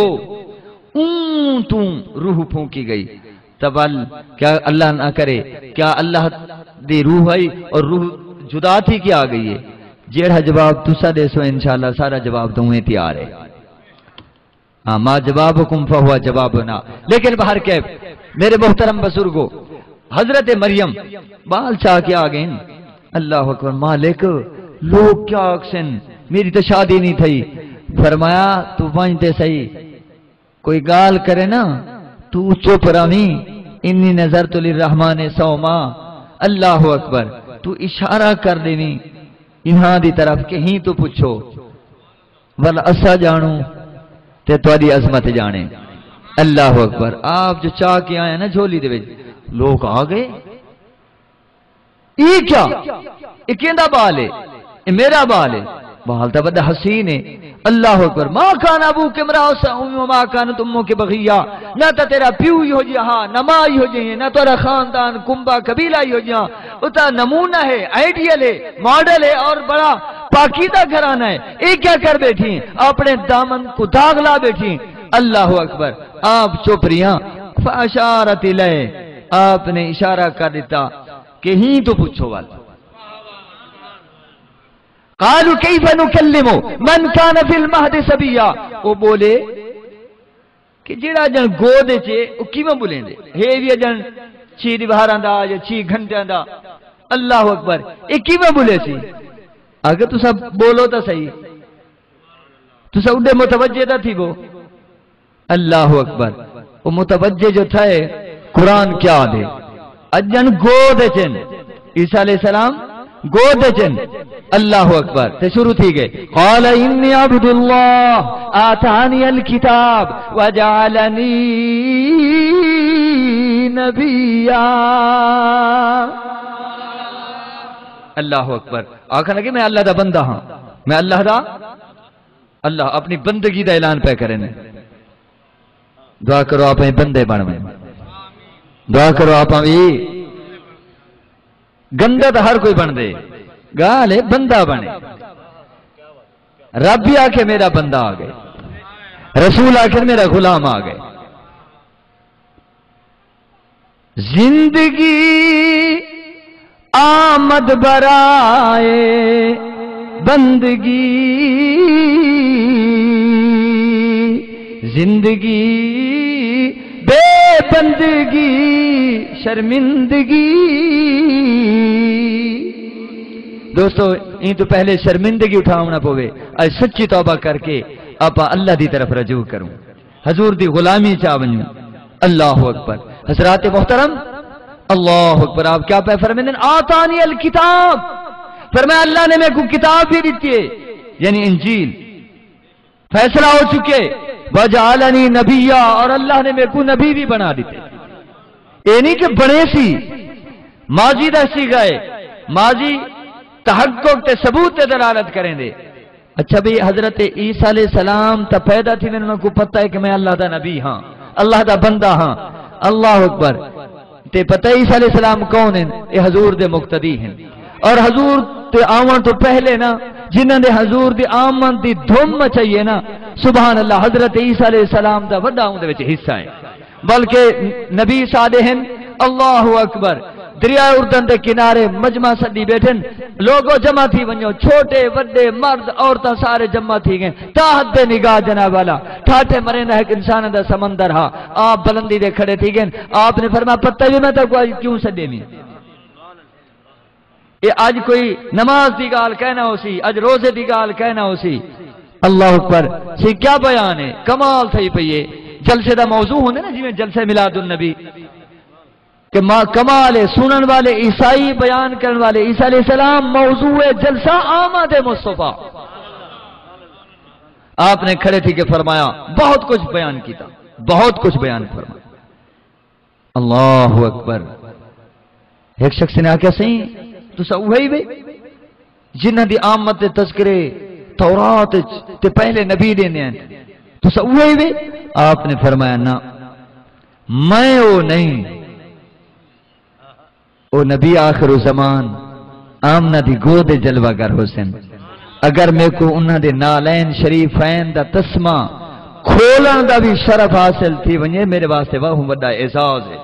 اوں توں روح پھونکی ڳئی۔ تاں ول کیا اللہ نہ کرے، کیا اللہ دی روح آئی اور روح جدا تھی کے آ ڳئی ہے؟ جیڑھا جواب تساں ݙیسو، انشاءاللہ سارا جواب تاں اونویں تیار ہے۔ ہاں، ما جوابکم فہو جوابنا۔ لیکن بہرکیف، میرے محترم بزرگو، حضرت مریم ٻال چا کے آ ڳئین۔ اللہ اکبر، مالک، لوگ کیا آکھسن، میری تاں شادی نہیں تھئی۔ فرمایا، توں ونڄ تے سہی، کوئی ڳالھ کرے نا، توں چپ رہویں، انی نذرت للرحمن صوما۔ اللہ اکبر، توں اشارہ کر ݙیویں انہاں دی طرف کہ ہیں توں پچھو۔ ول اساں ڄاݨوں تے تہاݙی عظمت ڄاݨے۔ اللہ اکبر۔ آپ جو چا کے آئے نا جھولی دے وچ، لوک آ ڳئے، "اے کیا؟ اے کیندا ٻال ہے؟ اے میرا ٻال ہے۔" ٻال تاں وݙا حسین ہے۔ اللہ اکبر۔ "ما کان ابوک امرأ سوء وما کانت امک بغیا۔" نہ تاں تیرا پیو ایہو جیہا ہا، نہ ماں ایہو جیہی ہے، نہ تہاݙا خاندان، کنبہ، قبیلہ ایہو جیہا۔ او تاں نمونہ ہے، آئیڈیل ہے، ماڈل ہے اور بڑا پاکیزہ گھرانہ ہے۔ اے کیا کر ٻیٹھی ہیں؟ اپݨے دامن کوں داغ لا ٻیٹھی ہیں۔ اللہ اکبر۔ آپ چپ رہیاں۔ فاشارت الیہ، آپ نے اشارہ کر ݙتا کہ ہیں توں پچھو ول۔ قالوا کیف نکلم من کان فی المہد صبیا۔ او ٻولے کہ جیڑھا ڄݨ گود اچ ہے، او کیویں ٻولیندے؟ ہے وی ڄݨ چھی ݙیوہاراں دا یا چھی گھنٹیاں دا۔ اللہ اکبر، اے کیویں ٻولیسی؟ اگر تساں ٻولو تاں صحیح، تساں اݙے متوجہ تاں تھیوو۔ اللہ اکبر۔ او متوجہ جو تھئے، قرآن کیا آہدے؟ اڄݨ گود اچ ہن۔ عیسیٰ علیہ السلام گود اچ ہن۔ اللہ اکبر۔ تے شروع تھی ڳئے، "قال انی عبد اللہ آتانی الکتاب وجعلنی نبیا۔" اللہ اکبر۔ آکھݨ لڳے، "میں اللہ دا بندہ ہاں، میں اللہ دا۔" اللہ اپݨی بندگی دا اعلان پئے کریندے۔ دعا کرو آپاں بندے بݨ ونڄوں۔ دعا کرو آپاں وی۔ گندا تاں ہر کوئی بݨدے، ڳالھ ہے بندہ بݨے۔ رب وی آکھے، "میرا بندہ آ ڳئے۔" رسول آکھے، "میرا غلام آ ڳئے۔" زندگی آمد برائے بندگی، زندگی بے بندگی شرمندگی۔ دوستو، ایں توں پہلے شرمندگی اٹھاوݨا پووے، اڄ سچی توبہ کر کے آپاں اللہ دی طرف رجوع کروں۔ حضور دی غلامی چا ونڄوں۔ اللہ اکبر۔ حضرات محترم، اللہ اکبر، آپ کیا پئے فرمیندن؟ آتانی الکتاب، فرمایا اللہ نے میکوں کتاب بھی ݙتی ہے، یعنی انجیل۔ فیصلہ ہو چکے، وجعلنی نبیا، اور اللہ نے میکوں نبی بھی بݨا ݙتے۔ اے نہیں کہ بݨیسی، ماضی دا صیغہ ہے، ماضی تحقق تے ثبوت تے دلالت کریندے۔ اچھا بھئی، حضرت عیسیٰ علیہ السلام تاں پیدا تھیندن، انہاں کوں پتہ ہے کہ میں اللہ دا نبی ہاں، اللہ دا بندہ ہاں۔ اللہ اکبر۔ تے پتہ ہے عیسیٰ علیہ السلام کون ہن؟ اے حضور دے مقتدی ہن۔ اور حضور دے آوݨ توں پہلے نا، جنہاں نے حضور دی آمد دی دھم مچائی ہے نا، سبحان اللہ، حضرت عیسیٰ علیہ السلام دا وݙا اوندے وچ حصہ ہے۔ بلکہ نبی ساݙے ہن۔ اللہ اکبر۔ دریائے اردن دے کنارے مجمع سݙی ٻیٹھن، لوگو جمع تھی ونڄو، چھوٹے وݙے مرد عورتاں سارے جمع تھی ڳئے، تاں حد نگاہ جناب والا، ٹھاٹھے مریندا ہک انسان دا سمندر ہا۔ آپ بلندی دے کھڑے تھی ڳئے، آپ نے فرمایا، پتہ جو میں تاکوں اڄ کیوں سݙے وی؟ اے اڄ کوئی نماز دی ڳالھ کائنا ہوسی، اڄ روزے دی ڳالھ کائنا ہوسی۔ اللہ اکبر۔ سی کیا بیان ہے، کمال تھئی پئی ہے۔ جلسے دا موضوع ہوندے نا، جویں جلسہ میلاد النبی، کہ ما کمال ہے، سنن والے عیسائی، بیان کرن والے عیسیٰ علیہ السلام، موضوع ہے جلسہ آمد مصطفیٰ۔ آپ نے کھڑے تھی کے فرمایا، بہت کچھ بیان کیتا، بہت کچھ بیان فرمایا۔ اللہ اکبر۔ ایک شخص نے آکھیا، سائیں، تساں اوہی وے جنہاں دی آمد دے تذکرے تورات اچ تے پہلے نبی ݙیندے ہن، تساں اوہی وے؟ آپ نے فرمایا، نہ، میں او نہیں۔ او نبی آخر الزمان آمنہ دی گود دے جلوہ گر ہوسن۔ اگر میکوں انہاں دے نعلین شریفین دا تسمہ کھولݨ دا وی شرف حاصل تھی ونڄے، میرے واسطے واہوں وݙا اعزاز ہے۔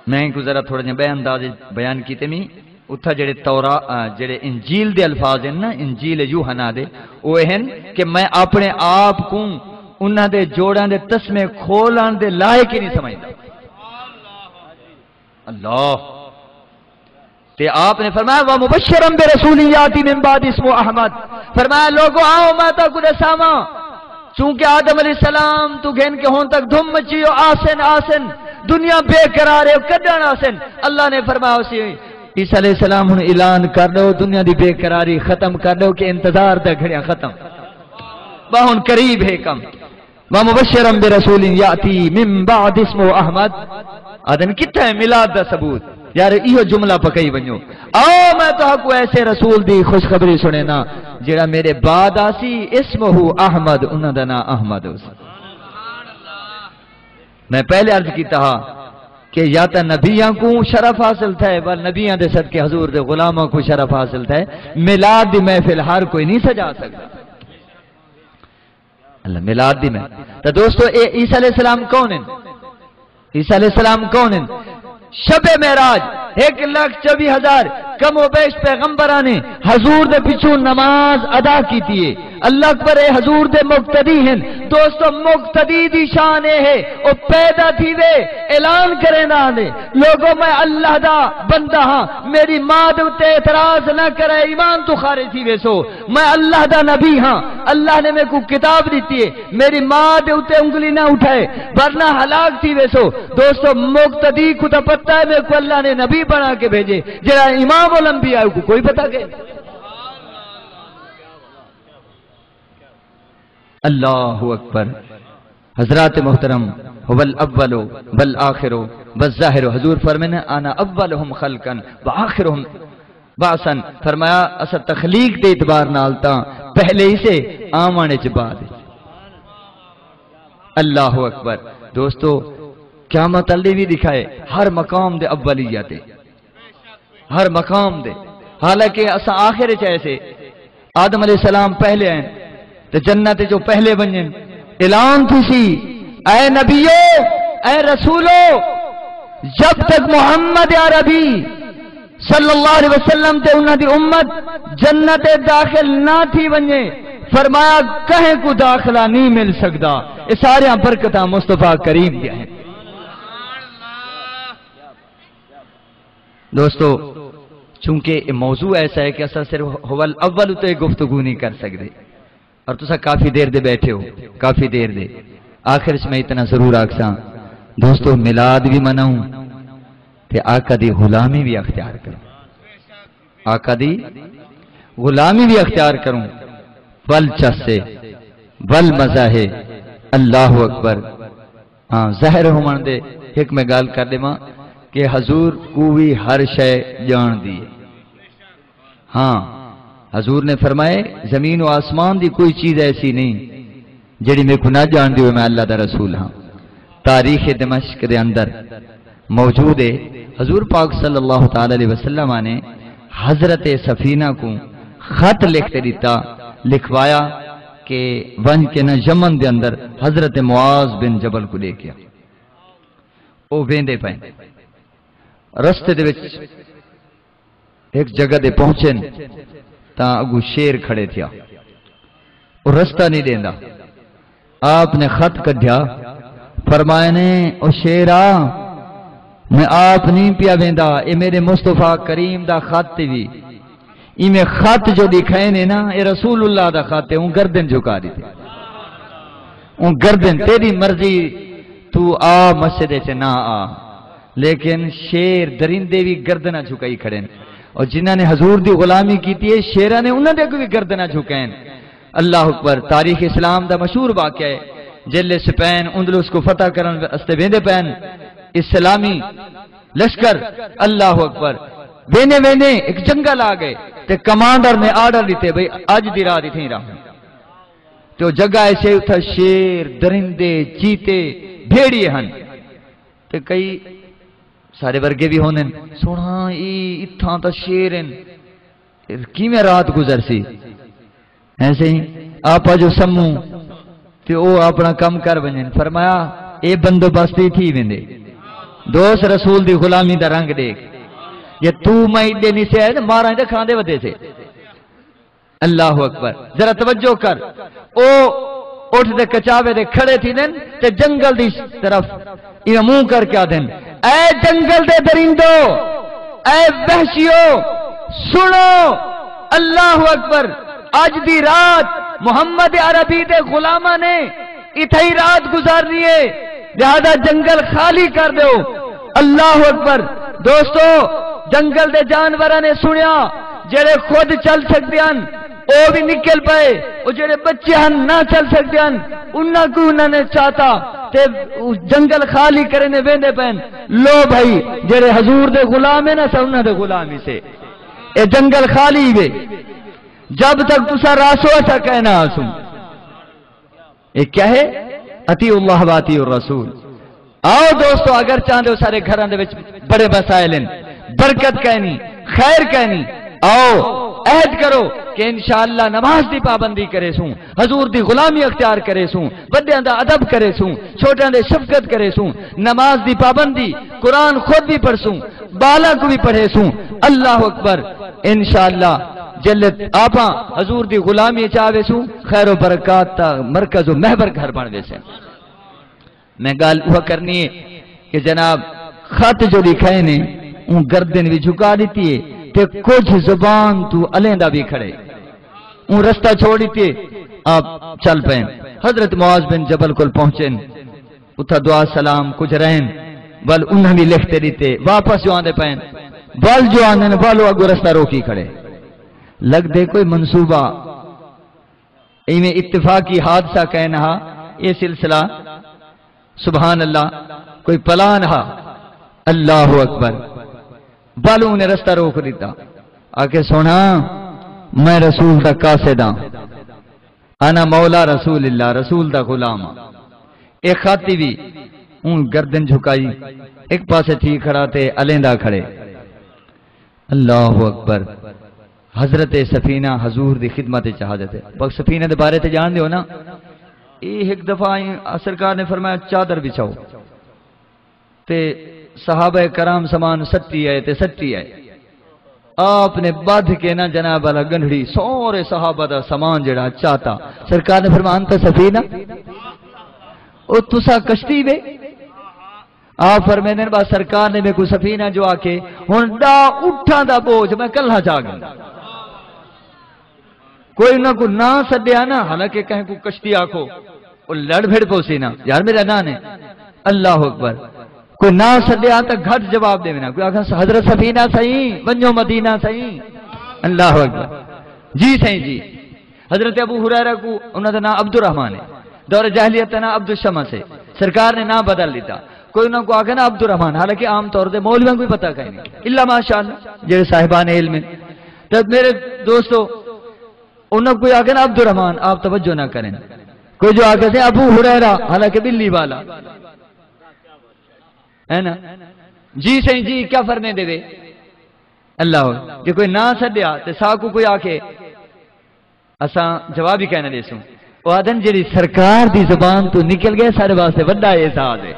میں اینکوں ذرا تھوڑا جیہا ٻئے انداز وچ بیان کیتے می۔ اتھاں جیڑھے تورا-، آ، جیڑھے انجیل دے الفاظ ہن نا، انجیل یوحنا دے، او اے ہن کہ میں اپݨے آپ کوں انہاں دے جوڑاں دے تسمے کھولݨ دے لائق ہی نہیں سمجھدا۔ اللہ۔ تے آپ نے فرمایا، "ومبشرا برسول یاتی من بعد اسمہ احمد۔" فرمایا، لوگو، آؤ میں تہاکوں ݙساواں۔ چونکہ آدم علیہ السلام توں گھن کے ہݨ تک دھم مچی ہو، آسن، آسن، دنیا بے قرار ہے، کݙݨ آسن۔ اللہ نے فرمایا، اسی عیسیٰ علیہ السلام ہݨ اعلان کر ݙیو، دنیا دی بے قراری ختم کر ݙیو کہ انتظار دا گھڑیاں ختم، ٻہوں قریب ہے کم۔ ومبشرا برسول یاتی من بعد اسمہ احمد۔ آدھن، کتھے ہے میلاد دا ثبوت؟ یار، ایہو جملہ پکائی ونڄو۔ آؤ میں تہاکوں ایسے رسول دی خوشخبری سݨینداں، جیڑھا میرے بعد آسی، اسمہ احمد، انہاں دا ناں احمد ہوسی۔ میں پہلے عرض کیتا ہا کہ یا تاں نبیاں کوں شرف حاصل تھئے، ول نبیاں دے صدقے حضور دے غلاماں کوں شرف حاصل تھئے۔ میلاد دی محفل ہر کوئی نہیں سجا سڳدا۔ اللہ، میلاد دی میں۔ تو دوستو، اے عیسیٰ علیہ السلام کون ہیں؟ عیسیٰ علیہ السلام کون ہیں؟ شب معراج، ایک لاکھ چوبی ہزار کم و بیش پیغمبراں نے حضور دے پچھوں نماز ادا کیتی ہے۔ اللہ اکبر، اے حضور دے مقتدی ہیں۔ دوستو، مقتدی دی شان اے ہے، او پیدا تھیوے، اعلان کریندا آندے، لوگو، میں اللہ دا بندہ ہاں، میری ماں دے اتے اعتراض نہ کرے، ایمان تو خارج تھی ویسو۔ میں اللہ دا نبی ہاں، اللہ نے میکوں کتاب ݙتی ہے، میری ماں دے اتے انگلی نہ اٹھائے، ورنہ ہلاک تھی ویسو۔ دوستو، مقتدی کوں تاں پتہ ہے میکوں اللہ نے نبی بݨا کے بھیجے، جیڑھا امام الانبیاء ہے، اوکوں کوئی پتہ کائنی۔ اللہ اکبر۔ حضرات محترم، هو الاول والآخر والظاهر، حضور فرمائے نے، "انا اولهم خلقا وآخرهم بعثا"، فرمایا، اساں تخلیق دے اعتبار نال تاں پہلے ہی سے، آوݨ وچ بعد۔ اللہ اکبر۔ دوستو، قیامت والے بھی دکھائے، ہر مقام دے اولیت ہے، ہر مقام دے۔ حالانکہ اساں آخر وچ آئے سے، آدم علیہ السلام پہلے آئے تے جنت وچ او پہلے ونڄن۔ اعلان تھیسی، اے نبیو، اے رسولو، جب تک محمد عربی صلی اللہ علیہ وسلم تے انہاں دی امت جنت داخل نہ تھی ونڄے، فرمایا، کہیں کوں داخلہ نہیں مل سڳدا۔ اے ساریاں برکتاں مصطفیٰ کریم دیاں ہن۔ دوستو، چونکہ یہ موضوع ایسا ہے کہ اساں صرف هو الاول تے گفتگو نہیں کر سکدے، اور تساں کافی دیر دے بیٹھے ہو، کافی دیر دے۔ آخر وچ میں اتنا ضرور آکھساں، دوستو، میلاد بھی مناؤں تے آقا دی غلامی بھی اختیار کروں، آقا دی غلامی بھی اختیار کروں۔ ول چس ہے، ول مزہ ہے۔ اللہ اکبر۔ ہاں، ظاہر ہووݨ دے ہک میں ڳالھ کر ݙیواں کہ حضور کوں وی ہر شے ڄاݨدی ہے۔ ہاں، حضور نے فرمائے، زمین و آسمان دی کوئی چیز ایسی نہیں جیڑھی میکوں نہ ڄاݨدی ہوئے میں اللہ دا رسول ہاں۔ تاریخ دمشق دے اندر موجود ہے، حضور پاک صلی اللہ تعالی علیہ وسلم نے حضرت سفینہ کوں خط لکھ تے ݙتا، لکھوایا کہ ونڄ کے نہ یمن دے اندر حضرت معاذ بن جبل کوں ݙے کے آ۔ او ویندے پئے، رستے دے وچ ہک جگہ تے پہنچن تاں اڳوں شیر کھڑے تھیا، او رستہ نہیں ݙیندا۔ آپ نے خط کڈھیا، فرمائے نے، "او شیرا، میں آپ نہیں پیا ویندا، اے میرے مصطفیٰ کریم دا خط وی۔" ایویں خط جو ݙکھائے نے نا، اے رسول اللہ دا خط ہے، اوں گردن جھکا ݙتی۔ اوں گردن تیݙی مرضی، توں آ مسجد اچ نہ آ۔ لیکن شیر درندے وی گردناں جھکائی کھڑن۔ اور جنہاں نے حضور دی غلامی کیتی ہے، شیراں نے انہاں دے اڳوں وی گردناں جھکائن۔ اللہ اکبر۔ تاریخ اسلام دا مشہور واقعہ ہے، جیلے سپین اندلس کوں فتح کرݨ واسطے ویندے پئن، اسلامی لشکر، اللہ اکبر، ویندے ویندے ہک جنگل آ ڳئے تے کمانڈر نے آرڈر ݙتے، بھئی، اڄ دی رات اتھیں ہی رہو۔ تے او جگہ ایسے اتھا شیر، درندے، چیتے، بھیڑیے ہن۔ تے کئی سارے ورگے وی ہوندن، سوہݨا، اے اتھاں تاں شیر ہن، کیویں رات گزرسی؟ ایسے ہی آپا جو سموں تے او اپݨا کم کر ونڄن۔ فرمایا، اے بندوبست ہی تھی ویندے۔ دوست رسول دی غلامی دا رنگ ݙیکھ، جے توں میں ایݙے نہیں سے آئے تے ماراں دے کھاندے ودے سے۔ اللہ اکبر۔ ذرا توجہ کر۔ او اٹھ دے کچاوے دے کھڑے تھی دن تے جنگل دی طرف ایویں منہ کر کے آدھن، اے جنگل دے درندو، اے وحشیو، سنو، اللہ اکبر۔ اج دی رات محمد عربی دے غلاماں نے اتھائی رات گزارنی ہے، لہذا جنگل خالی کر دیو۔ اللہ اکبر۔ دوستو، جنگل دے جانوراں نے سنیا، جڑے خود چل سکدے ہن، او وی نکل پئے، او جڑے بچے ہن نہ چل سکدے ہن، انہاں کوں انہاں نے چاتا تے او جنگل خالی کرے نے ویندے پئن۔ لو بھائی، جڑے حضور دے غلام ہیں نا، اساں انہاں دے غلام ہی سے۔ اے جنگل خالی وے، جب تک تساں راسو اساں کہنا آسوں۔ اے کیا ہے؟ اطیعوا اللہ و اطیعوا الرسول۔ آؤ دوستو، اگر چاہندے ہو سارے گھراں دے وچ بڑے مسائل ہیں، برکت کائنی، خیر کائنی، آؤ عہد کرو کہ انشاءاللہ نماز دی پابندی کرے سوں، حضور دی غلامی اختیار کرے سوں، وڈیاں دا ادب کرے سوں، چھوٹیاں دے شفقت کرے سوں، نماز دی پابندی، قرآن خود بھی پڑھ سوں، بالاں کو بھی پڑھے سوں۔ اللہ اکبر۔ انشاءاللہ جلت آپاں حضور دی غلامی چاہ ویسوں، خیر و برکات دا مرکز و محور گھر بن ویسے۔ میں ڳالھ اُہا کرݨی ہے کہ جناب، خط جو لکھائے نے، اوں گردن وی جھکا ݙتی ہے تے کجھ زبان توں الیندا وی کھڑے، اوں رستہ چھوڑ ݙتے، آپ چل پئے۔ حضرت معاذ بن جبل کول پہنچن، اتھاں دعا سلام کجھ رہن، ول انہاں وی لکھ تے ݙتے، واپس جو آندے پئے، ول جو آندے نے، ول او اڳوں رستہ روکی کھڑے۔ لڳدے کوئی منصوبہ ایویں اتفاقی حادثہ کائے نہ ہا، اے سلسلہ، سبحان اللہ، کوئی پلان ہا۔ اللہ اکبر۔ ول اوں نے رستہ روک ݙتا۔ آکھے، سوہݨا، میں رسول دا قاصد ہاں، انا مولا رسول اللہ، رسول دا غلام ہاں۔ اے خط وی اوں گردن جھکائی، ہک پاسے تھی کھڑا تے الیندا کھڑے۔ اللہ اکبر۔ حضرت سفینہ حضور دی خدمت وچ حاضر تھئے۔ بس سفینہ دے بارے تے ڄاݨدے ہو نا، اے ہک دفعہ آئیں، سرکار نے فرمایا، چادر بچھاؤ۔ تے صحابہ کرام سامان سٹی آئے تے سٹی آئے۔ آپ نے ٻدھ کے نا جناب والا ڳنڈھڑی سارے صحابہ دا سامان جڑا چاتا۔ سرکار نے فرمایا، انت سفینہ، او تساں کشتی وے؟ آپ فرمیندے نے، بس سرکار نے میکوں سفینہ جو آکھے، ہݨ ݙاہ اٹھاں دا بوجھ میں کلھا چا گھندا۔ کوئی انہاں کوں ناں سݙیا نا، حالانکہ کہیں کوں کشتی آکھو، او لڑ بھڑ پوسی نا، یار میرا ناں نے۔ اللہ اکبر۔ کوئی ناں سݙیا تاں گھٹ جواب ݙیوے نا، کوئی آکھے، حضرت سفینہ سئیں، ونڄو مدینہ سئیں۔ اللہ اکبر۔ جی سئیں جی۔ حضرت ابو ہریرہ کوں، انہاں دا ناں عبدالرحمن ہے، دور جاہلیت دا ناں عبدالشمس ہے، سرکار نے ناں بدل ݙتا۔ کوئی انہاں کوں آکھے نا عبدالرحمن، حالانکہ عام طور تے مولویاں کوں ہی پتہ کائنی، الا ماشاءاللہ جڑے صاحبان علم ہیں۔ تے میرے دوستو، انہاں کوں کوئی آکھے نا عبدالرحمن، آپ توجہ نہ کریں۔ کوئی جو آکھے سے ابو ہریرہ، حالانکہ ٻلی والا ہے نا۔ جی سئیں جی، کیا فرمیندے وے؟ اللہ ہو۔ جے کوئی ناں سݙیا تے ساکوں کوئی آکھے، اساں جواب ہی کائنی ݙیسوں۔ او آہدن، جیڑھی سرکار دی زبان توں نکل ڳئے، ساݙے واسطے وݙا اعزاز ہے،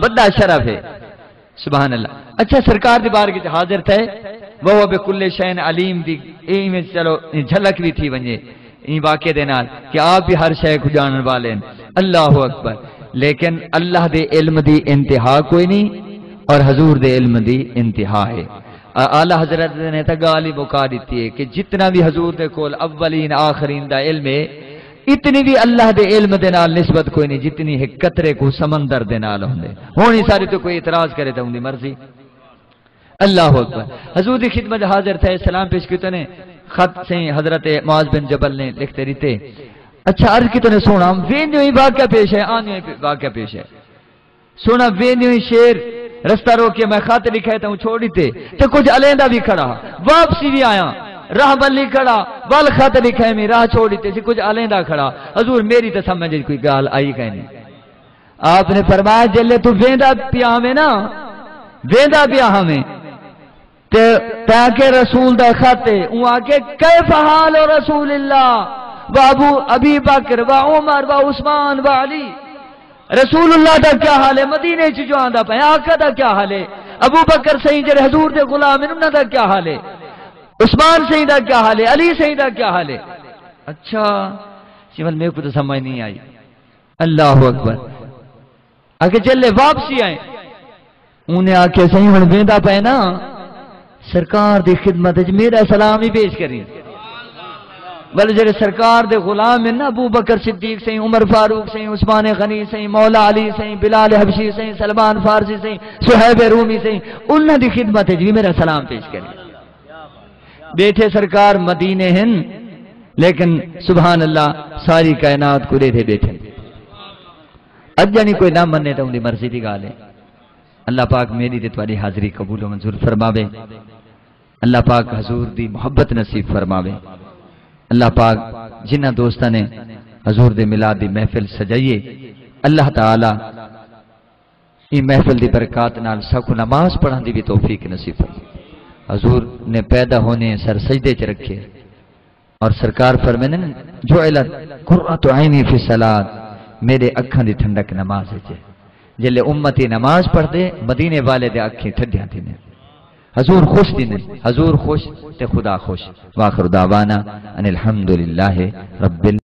وݙا شرف ہے۔ سبحان اللہ۔ اچھا، سرکار دی بارگاہ وچ حاضر تھئے، وہو بکل شیء علیم دی، ایویں چلو جھلک وی تھی ونڄے ایں واقعے دے نال کہ آپ وی ہر شے کوں ڄاݨݨ والے ہن۔ اللہ اکبر۔ لیکن اللہ دے علم دی انتہا کوئی نہیں اور حضور دے علم دی انتہا ہے۔ اعلیٰ حضرت نے تاں ڳالھ ہی مکا ݙتی ہے کہ جتنا وی حضور دے کول اولین آخرین دا علم ہے، اتنی بھی اللہ دے علم دے نال نسبت کوئی نہیں جتنی ایک قطرے کو سمندر دے نال ہوندے۔ ہن ہی سارے تے کوئی اعتراض کرے تے اوندی مرضی۔ اللہ اکبر۔ حضور دی خدمت حاضر تھئے، سلام پیش کیتے نے، خط سئیں حضرت معاذ بن جبل نے لکھ تے ݙتے۔ اچھا، عرض کیتے نے، سوہݨا، ویندے ہوئیں واقعہ پیش ہے، آندے ہوئیں واقعہ پیش ہے۔ سوہݨا، ویندے ہوئیں شیر رستہ روکے، میں خط لکھائے تاں چھوڑ ݙتے، تے کجھ الیندا بھی کھڑا، واپسی بھی آیا، راہ بلی کھڑا، ول خط لکھائے میں راہ چھوڑ ݙتے سی، کجھ الیندا کھڑا۔ حضور، میری تے سمجھ وچ کوئی ڳالھ آئی کائنی۔ آپ نے فرمایا، جلے تو ویندا پیا ہمیں نا، ویندا پیا ہمیں، تے تاکہ رسول دا خط ہے، اوں آکھے، کیف حال رسول اللہ و ابو، ابی بکر و عمر و عثمان و علی؟ رسول اللہ دا کیا حال ہے؟ مدینے چ جو آندا پیا، آقا دا کیا حال ہے؟ ابو بکر سئیں جڑے حضور دے غلام ہیں، انہاں دا کیا حال ہے؟ عثمان سئیں دا کیا حال ہے؟ علی سئیں دا کیا حال ہے؟ اچھا، جی، ول میرے کو تو سمجھ نہیں آئی۔ اللہ اکبر۔ آکھے، جلے واپسی آئے، انہیں آکھے، سئیں، ہن ویندا پئے نا، سرکار دی خدمت وچ میرا سلام ہی پیش کریں۔ ول جڑے سرکار دے غلام ہیں نا، ابو بکر صدیق سئیں، عمر فاروق سئیں، عثمان غنی سئیں، مولا علی سئیں، بلال حبشی سئیں، سلمان فارسی سئیں، صہیب رومی سئیں، انہاں دی خدمت وچ بھی میرا سلام پیش کریں۔ ٻیٹھے سرکار مدینے ہن، لیکن سبحان اللہ، ساری کائنات کو ݙیہدے ٻیٹھے۔ اڄ ڄݨی کوئی نہ منے تاں اوندی مرضی دی ڳالھ ہے۔ اللہ پاک میݙی تے تہاݙی حاضری قبول و منظور فرماوے۔ اللہ پاک حضور دی محبت نصیب فرماوے۔ اللہ پاک جنہاں دوستاں نے حضور دے میلاد دی محفل سجائی ہے، اللہ تعالیٰ ایں محفل دی برکات نال ساکوں نماز پڑھݨ دی وی توفیق نصیب فرمائے۔ حضور نے پیدا ہوندے سر سجدے چ رکھے اور سرکار فرمیندے نے، "جعلت قرۃ عینی فی الصلاۃ"، میݙے اکھاں دی ٹھنڈک نماز وچ ہے۔ جلے امتی نماز پڑھدے، مدینے والے دے اکھیں ٹھڈیاں تھیندین۔ حضور خوش تھیندن، حضور خوش تے خدا خوش۔ وآخر دعوانا ان الحمد للہ رب